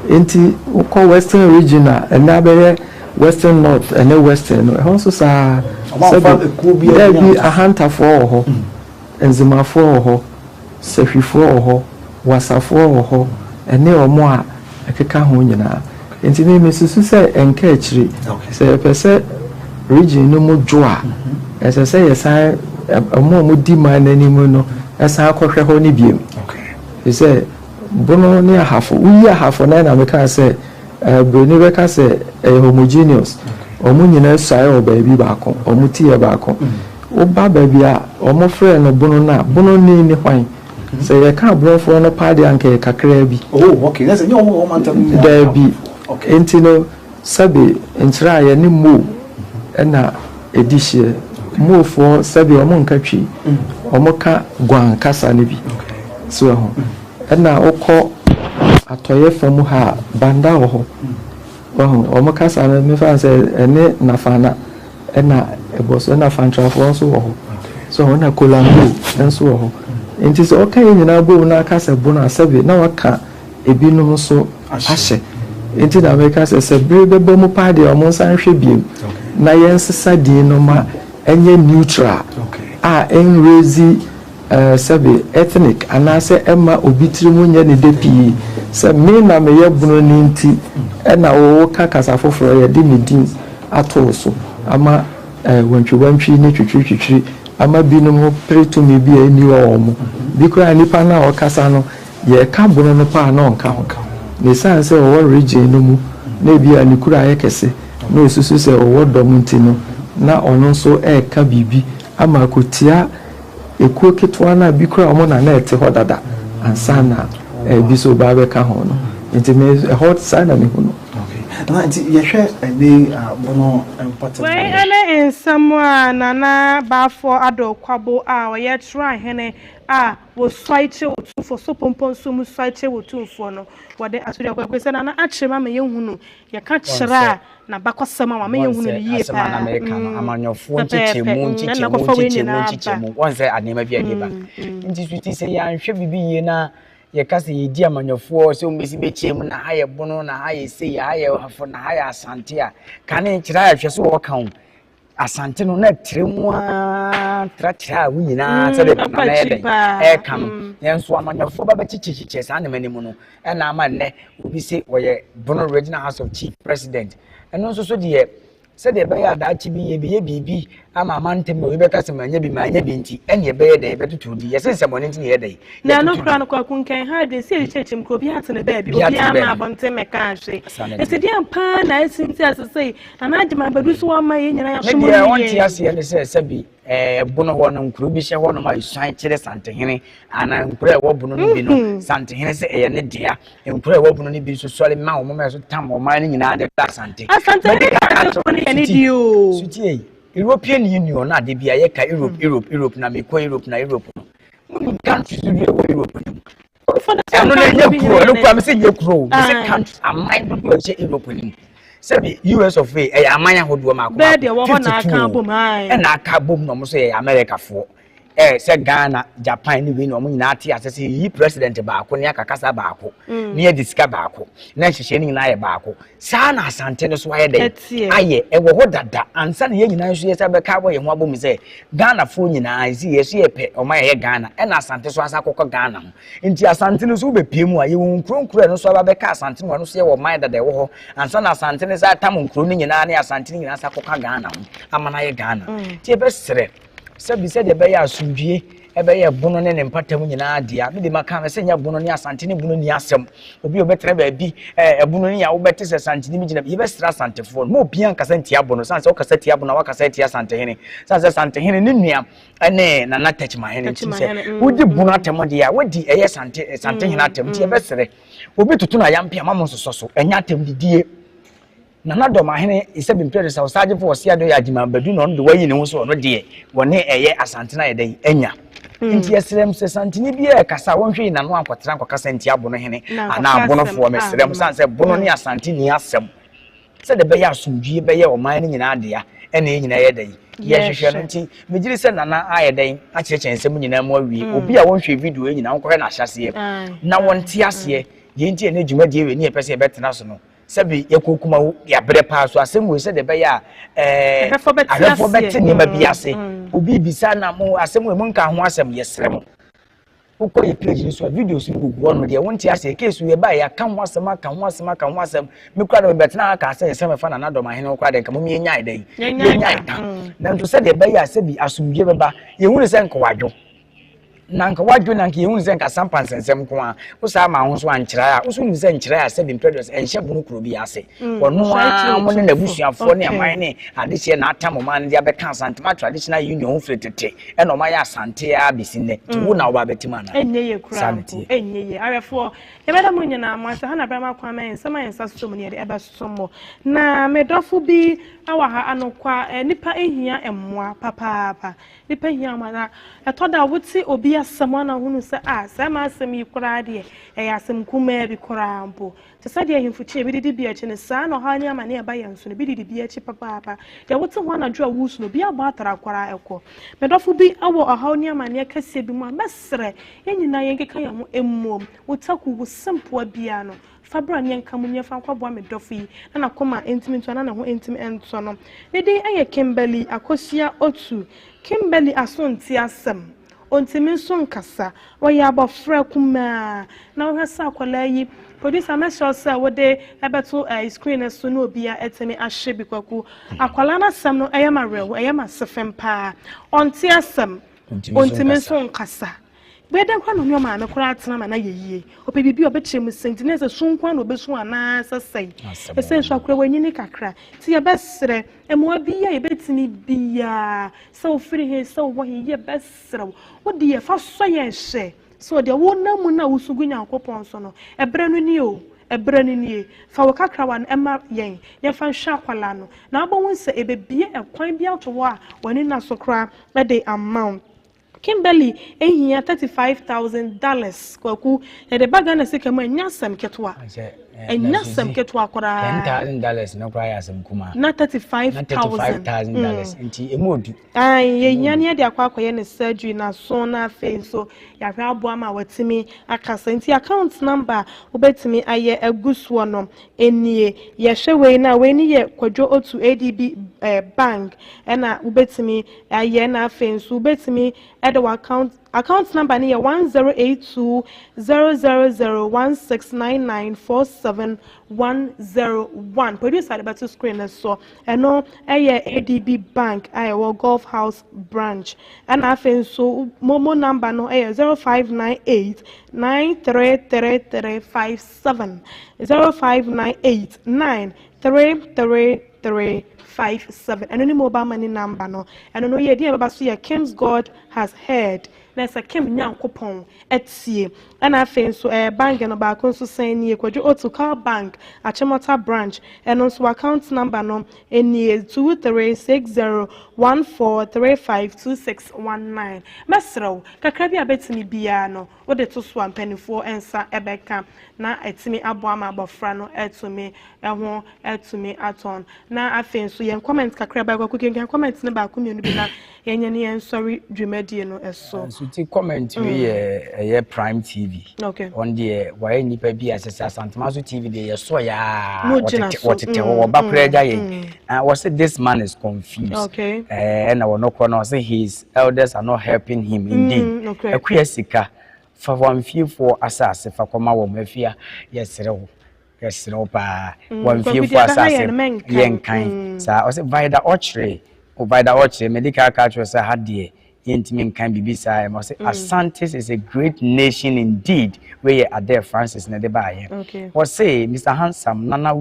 Nti wokɔ Western Region a, ɛnɛ abɛyɛ Western North ɛne Western no, ɛhɔ nso saa. Sɛbi daabi Ahantafoɔ wɔ hɔ, Nzimafoɔ wɔ hɔ, Sahwifoɔ wɔ hɔ, Wasafoɔ wɔ hɔ, ɛne wɔn a ɛkeka ho nyinaa. Nti me mesusu sɛ ɛnka akyiri. Sɛ yɛpɛ sɛ region no mu dwo a, ɛsɛ sɛ yɛsan wɔn a wɔdi man n'anim no ɛsan akɔhwɛ hɔ no biem. Sɛ Bono ne Ahafo, woyi Ahafo no na meka sɛ Buroni bɛka sɛ ɛyɛ homogeneous. Wɔn nyinaa suae wɔ baabi baako, wɔn ti yɛ baako. Woba baabi a wɔfrɛ no Bono no a, Bono ni ne hwan? Sɛ yɛka aborɔfoɔ no paa deɛ anka yɛ kakraa bi. Oh, okay. Na sɛ nyɛ wɔn mantam nyinaa. Daabi. Nti no sɛbe nkyerɛ a yɛne Mo ɛna ɛdi hyeɛ. Mofoɔ sɛbe wɔn nka Twi, wɔn ka Guan kasa no bi. So ɛho. Ɛna wokɔ atɔeɛ fam ha a, Banda wɔ hɔ. Wahu, wɔn kasa no mefa sɛ ɛne Nafana ɛna ɛbɔ so, ɛna Fantrafoɔ nso wɔ hɔ. So ɛna Kolango nso wɔ hɔ. Nti sɛ ɔka yɛn nyinaa bom na aka sɛ Bono a, sɛbe na waka ebinom nso ahyɛ. Nti na meka sɛ bere bɛba mu paa deɛ wɔn nsa nhwɛ biem na yɛnsesa din no ma ɛnyɛ neutral a ɛnraise. Sɛbe ethnic anaasɛ ɛmma obi tirim nyɛ no dɛ pii sɛ me na meyɛ Bononi nti na woka kasa foforɔ yɛde me din ato wo so ama wantwiwantwi ne twitwiritwitwiri ama binom pere tumi bi a ɛnni wɔ wɔn mu. Bi koraa nipa no a ɔkasa no yɛreka Bono no paa na ɔnka ho. Na ɛsiane sɛ ɔwɔ region no mu na ebia ne kuro ayɛ kɛse na ɔsusu sɛ ɔwɔ dɔm nti no na ɔno nso reka biribi ama akɔtia Ekuo ketewa no a bi koraa wɔn na na ɛte hɔ dada ansa na ebi nso reba abɛka ho no. Nti me ɛhɔ saa na mehu no. Okay. Na nti yɛhwɛ ɛnɛ yi a bono mpɔtam. Wei ne nsɛm a Nana Baffour Addo Kwabo a ɔyɛ Trahene a wɔsuae kyerɛ Otumfoɔ, Sopompɔ nsuo mu suae kyerɛ Otumfoɔ no, wɔde ato dwa. Kwaku sɛ Nana akyerɛ mu ama yɛhunu, yɛka kyerɛ a N'abakɔsɛm a wama yɛhunu no yie paa. Asɛm a na meka no, amanyɔfoɔ pɛpɛɛpɛ, nkyekyɛmu, ɛna nkyekyɛmu, kɔfa wei nkyekyɛmu, nyinaa ba. nkyekyɛmu. Wɔn sɛ nneɛma bi a ɛde ba. Nti so ti sɛ yɛanhwɛ biribi yie na yɛka sɛ yɛdi amanyɔfoɔ sɛ wɔbɛsi bɛkyɛ mu na ha yɛ bono na ha yɛ sei, ha yɛ ahafo na ha yɛ asante a, kane kyerɛ a ɛhwɛ so wɔka ho. Asante no na ɛtrɛ mu ara tratra wo nyinaa sɛdeɛ nana yɛ dɛn ɛreka no. Nanso amanyɔfoɔ ba bɛkyekyɛkyekyɛ saa nneɛma no mu no, ɛna ama nnɛ obi se wɔyɛ Bono Regional House of Chief President. Ɛno nso so deɛ sɛdeɛ ɛbɛyɛ a daakye bi yɛbɛyɛ biribi ama amantam na obi bɛka sɛ manyɛ bi manyɛ bi nti ɛne ɛbɛyɛ dɛn yɛbɛtoto di yɛse nsɛmmɔne nti na yɛyɛ dɛn Na ɛno yɛtoto koraa di. no Kwaku Nkan ha adwene sɛ yɛkyerɛkyerɛ mu koraa obiara te ne baabi Obiara te ne obiara ma baabi. abɔnten mmɛka hwee Saa na nti ɛteɛ. deɛn paa na asi nti a sesei Nana Agyemang Badu so wama yɛn nyinaa Me yɛasom deɛ no ɔnte yie. aseɛ ne sɛ sɛbi ɛɛ bono hɔ no nkuro bi hyɛ hɔ nom a esuan kyerɛ Santehene anaa nkuro a ɛwɔ bono no bi no Santehene sɛ ɛyɛ ne dea nkuro a ɛwɔ bono no bi nso sɔre ma wɔn ma ɛso tam ɔman no nyinaa de ba Asante. Asantehene Mɛde ne ka akyerɛ Asantefoɔ no yɛ ne Suti deɛ oo. Suti ei European Union na ade bi a yɛka Europe Europe Europe na mekɔ Europe na Europe no monim countries dodoɔ ɛwɔ Europe no mu ɛno no ɛnyɛ kuro ɛno kura mesɛ nyɛ kuro mesɛ country aman dodoɔ ɛhyɛ Europe no mu sɛbi US of A ɛyɛ aman ahodoɔ mako mako 52 ɛna aka bom na ɔmo nso yɛ Americafoɔ ɛɛ sɛ Ghana Japan ne wei na ɔmo nyinaa te ase sɛ yɛyi president baako ne aka kasa baako mm. ne yɛde sika baako na nhyehyɛ no nyinaa yɛ baako saa na Asante no so ayɛ dɛ ayɛ ɛwɔ hɔ dada ansa na yɛn nyinaa nso yɛ sɛ bɛka abɔ yɛn ho abɔ mu sɛ Ghanafoɔ nyinaa nsi yɛ so yɛpɛ ɔman yɛyɛ Ghana ɛna Asante so asa akɔkɔ Ghana ho nti Asante no so wobɛpie mu a yɛwɔ nkuro nkuro ɛno so aba bɛka Asante no ɛno so yɛwɔ ɔman dada ɛwɔ hɔ ansa na Asante no sɛ atam nkuro no nyinaa ne Asante no nyinaa sa akɔka Ghana ho ama no ayɛ Ghana mm. nti yɛbɛsrɛ sɛbi sɛdeɛ ɛbɛyɛ asomdwie ɛbɛyɛ bono ne ne mpatamu nyinaa dea me de maka me sɛ nyɛ bono ne asante ne bono ni asɛm obi a ɔbɛtena baabi ɛɛ ɛbono ne a wobɛte sɛ asante ne bi gyina yɛbɛsrɛ asantefoɔ no ma obiara nkasa ntia bono san sɛ wokasa tia bono a wakasa atia asantehene san sɛ asantehene ne nua ɛne nana tɛkyimahene nti sɛ mm, wodi bono mm. atɛm deɛ a wodi ɛyɛ sante santehene mm, atɛm nti yɛbɛsrɛ obi toto no ayampe ama mo nsosɔ so ɛnyɛ atɛm didie Nana Dɔmahene Isɛbi Mprɛdusa Ɔsagyefo Ɔseado yɛ Agyeman Badu na ɔno de wayi ne ho sɛ ɔno deɛ wɔne ɛyɛ Asantene ayɛ dɛn anya. Hmm. Nti yɛsrɛ m sɛ Santene biara ɛkasa a wɔnhwɛ yi n'ano ankɔtra nkɔkasa ntia Bonohene anaa Bonofoɔ mesrɛ m sane sɛ Bono ne hmm. Asante nni asɛm sɛdeɛ ɛbɛyɛ asomdwie bɛyɛ ɔman no nyinaa dea ɛna yɛn nyinaa yɛ dɛn yɛhwehwɛ no nti megye di sɛ nana ayɛ dɛn akyerɛkyerɛ nsɛm nyinaa mu awie hmm. obi a wɔnhwɛ video yi nyinaa wɔnkɔhwɛ n'ahyɛseɛ na wɔnte aseɛ deɛ nti ɛne dwumadie wei ne yɛpɛ sɛ yɛbɛtena so no Sɛbi yɛkɔ Kumawu yɛabrɛ paa so asɛm wei sɛdeɛ ɛbɛyɛ a ɛɛ ahwɛfoɔ bɛte nneɛma bi ase. Mm. Obi bisa na mo asɛm wei mo nka ho asɛm yɛsrɛ mo. Wokɔ yɛ page no so a videos no gugu hɔ no deɛ wonte aseɛ case wei ɛbaa yɛaka ho asɛm aka ho asɛm aka ho asɛm me kora de mebɛtena ha kaa sɛ nsɛm ɛfa Nana Dɔmahene ho koraa deɛ nka mom yɛnyae dɛn yɛnyae ka mm. nanso sɛdeɛ ɛbɛyɛ a sɛbi asomdwie bɛba yɛhunu sɛ nkowadwo Na anka wadwo na anka yɛhunu sɛ anka sampa nsɛnsɛm nko a wo saa ma ho so ankyerɛ a wo so nim sɛ nkyerɛ a sɛbi mprɛdɔs ɛnhyɛ bono kuro bi ase mm, ɔno a mo ne n'abusuafoɔ ne aman ne adehyeɛ na atam ɔman no de abɛka Asantema traditional union ho firi tete ɛna ɔma yɛ Asante a bɛsi nnɛ nti wo na woba abɛtim ana ɛnyɛ yɛ kura saa ne mpo teɛ ɛnyɛ yɛ awɛfoɔ yɛbɛda mo nyinaa mo ase ha na brɛma kwan ma yɛn nsɛm a yɛn nsa so mu ne yɛde ɛbɛso mo na me dɔfo bi wɔ ha anokwa eh, nipa ehia mmoa papaapa Nnipa hia mmoa, na ɛtɔ da a wote obi asɛm a na wohunu sɛ, ah, saa m'asɛm yi koraa deɛ, ɛyɛ asɛm kumaa bi koraa mpo. Te sɛ deɛ ahemfo kyi ebi didi bi akyi no, saa na ɔhaw ne amane a ɛba yɛn so no, ebi didi bi akyi papaapa. Deɛ wote ho anadwo a woresu no, obi abɔ atra koraa ɛkɔ. Me dɔfo bi wɔ ɔhaw ne amaneɛ kɛseɛ bi mu a, mɛsrɛ, yɛn nyinaa yɛnkeka yɛn ho mmom. Wo taku, wo sempoa biara no, Fa bra ne yɛnka mu nyɛ fa nkɔboa me dɔfo yi na n'akoma ntumi ntɔ na ne ho ntumi ntɔ no. Ne din yɛ Kimberly Akosua Otu. Kimberly aso nte asɛm. Ɔntumi nso nkasa. Ɔyɛ abɔfra kumaa. Na wohwɛ sɛ akwadaa yi, producer mɛsrɛ wo sɛ wode ɛbɛto ɛɛ screen no so na obiara atumi ahwɛ bi kwaku. Akwadaa no asɛm no ɛyɛ ma awerɛho, ɛyɛ ma asefem paa. Ɔnte asɛm, ɔntumi nso nkasa. Bɛyɛ dɛn koraa na ɔne ɔmaame koraa atena ma no ayɛ yie? Ɔpɛ biribi a ɔbɛkyerɛ mu sɛ nti na ɛsɛ su nko ara na ɔbɛsu anaasɛ sɛn? Ɛsɛ nso akora wanyini kakra. Nti yɛbɛsrɛ mmoa bi a yɛbɛtumi biara sɛ wofiri he sɛ wowɔ he yɛbɛsrɛ wo. Wo deɛ fa sɔ yɛn hwɛ sɛ deɛ wonam mu no a wosu gu Nyankopɔn so no, ɛberɛ no nie o, ɛberɛ no nie. Fa wo kakrawa no ma yɛn yɛmfa nhwɛ akwadaa no. Na wobɛhu sɛ ɛbɛbue ɛkwan bi ato hɔ a w'ani nna so koraa de ama wo. Kimberly hia $35,000 kwaku yɛde ba Ghana sika mu a ɛnyɛ asɛm ketewa. Ɛnyɛ asɛm ketewa koraa. $10,000 no koraa yɛ asɛm kumaa. Na $35,000. $35,000 nti emu odu. Ayi yɛhia ne yɛde akɔ akɔyɛ ne surgery n'aso na afei nso yɛahwɛ aboa ma watumi akasa nti account number a wobɛtumi ayɛ agu soɔ no nie yɛhwɛ wei no a wei no yɛ Kwadwo Otu ADB eh, bank ɛna wobɛtumi ayɛ na afei nso wobɛtumi de w'account account number no yɛ 1082 000 169947 101 producer de bɛto screen no so ɛno ɛyɛ ADB bank a ɛwɔ Golf House branch ɛna afei nso momo number no ɛyɛ 0598 933357 0598 933 57 ɛno ne mobile money number no ɛno no yɛ din a ɛbɛba so yɛ Kim's God has heard na ɛsɛ Kim Nyankopɔn atie ɛna afei nso ɛyɛ bank no baako nso sɛn nie Kwadwo Otu Cal Bank Achimota branch ɛno nso account number no nie 236014352619 mɛsrɛw kakra bi a bɛtumi biara no wode to so a mpanimfoɔ nsa ɛbɛka na ɛtumi aboa ma abɔfra no ɛtumi ɛho ɛtumi atɔn na afei nso yɛn comment kakra baako kenkan comment no baako mmienu bi na yɛnyɛ ne yɛn sɔre dwumadie no ɛso. Nso ti comment wei yɛ ɛyɛ Prime TV. Okay. Wɔn deɛ wɔayɛ nipa bi a sɛ sɛ Asantemaso TV deɛ yɛsɔ yaa Mo gyina wɔtete so. wɔtete hɔ wɔba koraa agya yɛn. Ah, wɔsɛ this man is confused. Okay. Ɛɛ ɛna wɔn korɔ no ɔsɛ his elders are not helping him indeed. Okay. Akuya sika fa wɔn fiefoɔ asase fa kɔma wɔn afia yɛsrɛ wo yɛsrɛ wo paa wɔn Kwaku fiefoɔ deɛ ɛbɛha asase yɛn no, mɛnkan. yɛnkan saa ɔsɛ Vida ɔkyerɛ o Vida ɔkyerɛ medical ka kyerɛ sɛ ha deɛ yɛntumi nkan biribi saa ɛma ɔsɛ Asantes is a great nation indeed wei yɛ Adair Francis na ɛde baayɛ wɔsɛ Mr Handsome Nana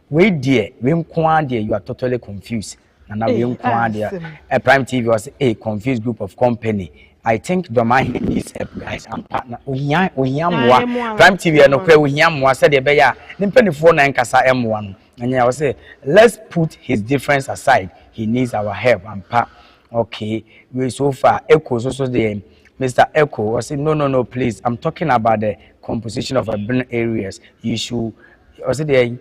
wei deɛ wei nko ara deɛ you are totally confused Nana wei nko ara deɛ ɛ Prime TV ɔsɛ a confused group of company I think Dɔmahene needs help guys ampa na ohia ohia mmoa Prime TV ɛno kora ohia mmoa sɛdeɛ ɛbɛyɛ a ne mpanimfoɔ na nkasa mmoa no ɛnyɛ ɔsɛ let's put his difference aside he needs our help ampa okay we so far Echo so so deɛ Mr. Echo ɔsɛ no no no please I'm talking about the composition of urban areas you should ɔsɛ deɛ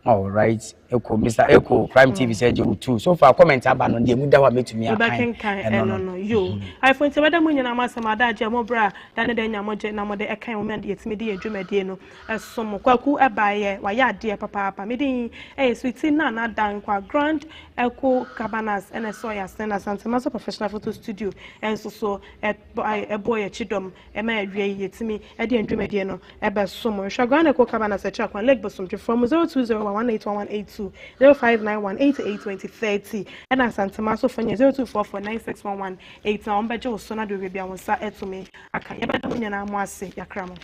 all right Echo Mr. Echo Prime TV sɛ gye wo tu so far comment aba no deɛ mu da hɔ a mɛtumi akan wobɛkenkan ɛno no yo ayefo nti bɛda mu nyinaa mo asɛm adagye mo berɛ a da ne da nya mogye na mode ɛkan wo ma yɛtumi de yɛn dwumadie no ɛso mo kwaku ɛbaeɛ wayɛ adeɛ papaapa mede ɛyɛ Sweetie Nana Dankwa Grand Echo Cabanas ɛna ɛsɛ ɔyɛ asɛn na Asantemaso Professional Photo Studio ɛnso so ɛbɔ yɛ akyi dɔm ɛma awie yi yɛtumi ɛde yɛn dwumadie no ɛbɛso mo nhwɛ Grand Echo Cabanas akyi akwan Lake Bosomtwe mu 0201 181182 0591 88 2030 ɛna Asantemaso fo nyɛ 0244 9611 8 na wɔn bɛgye wo so na de owie bia wɔn nsa ɛtumi aka yɛbɛda mo nyinaa mo ase yakra mo.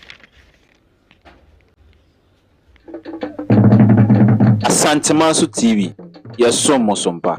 Asantemanso TV, yɛsom mo so mpa.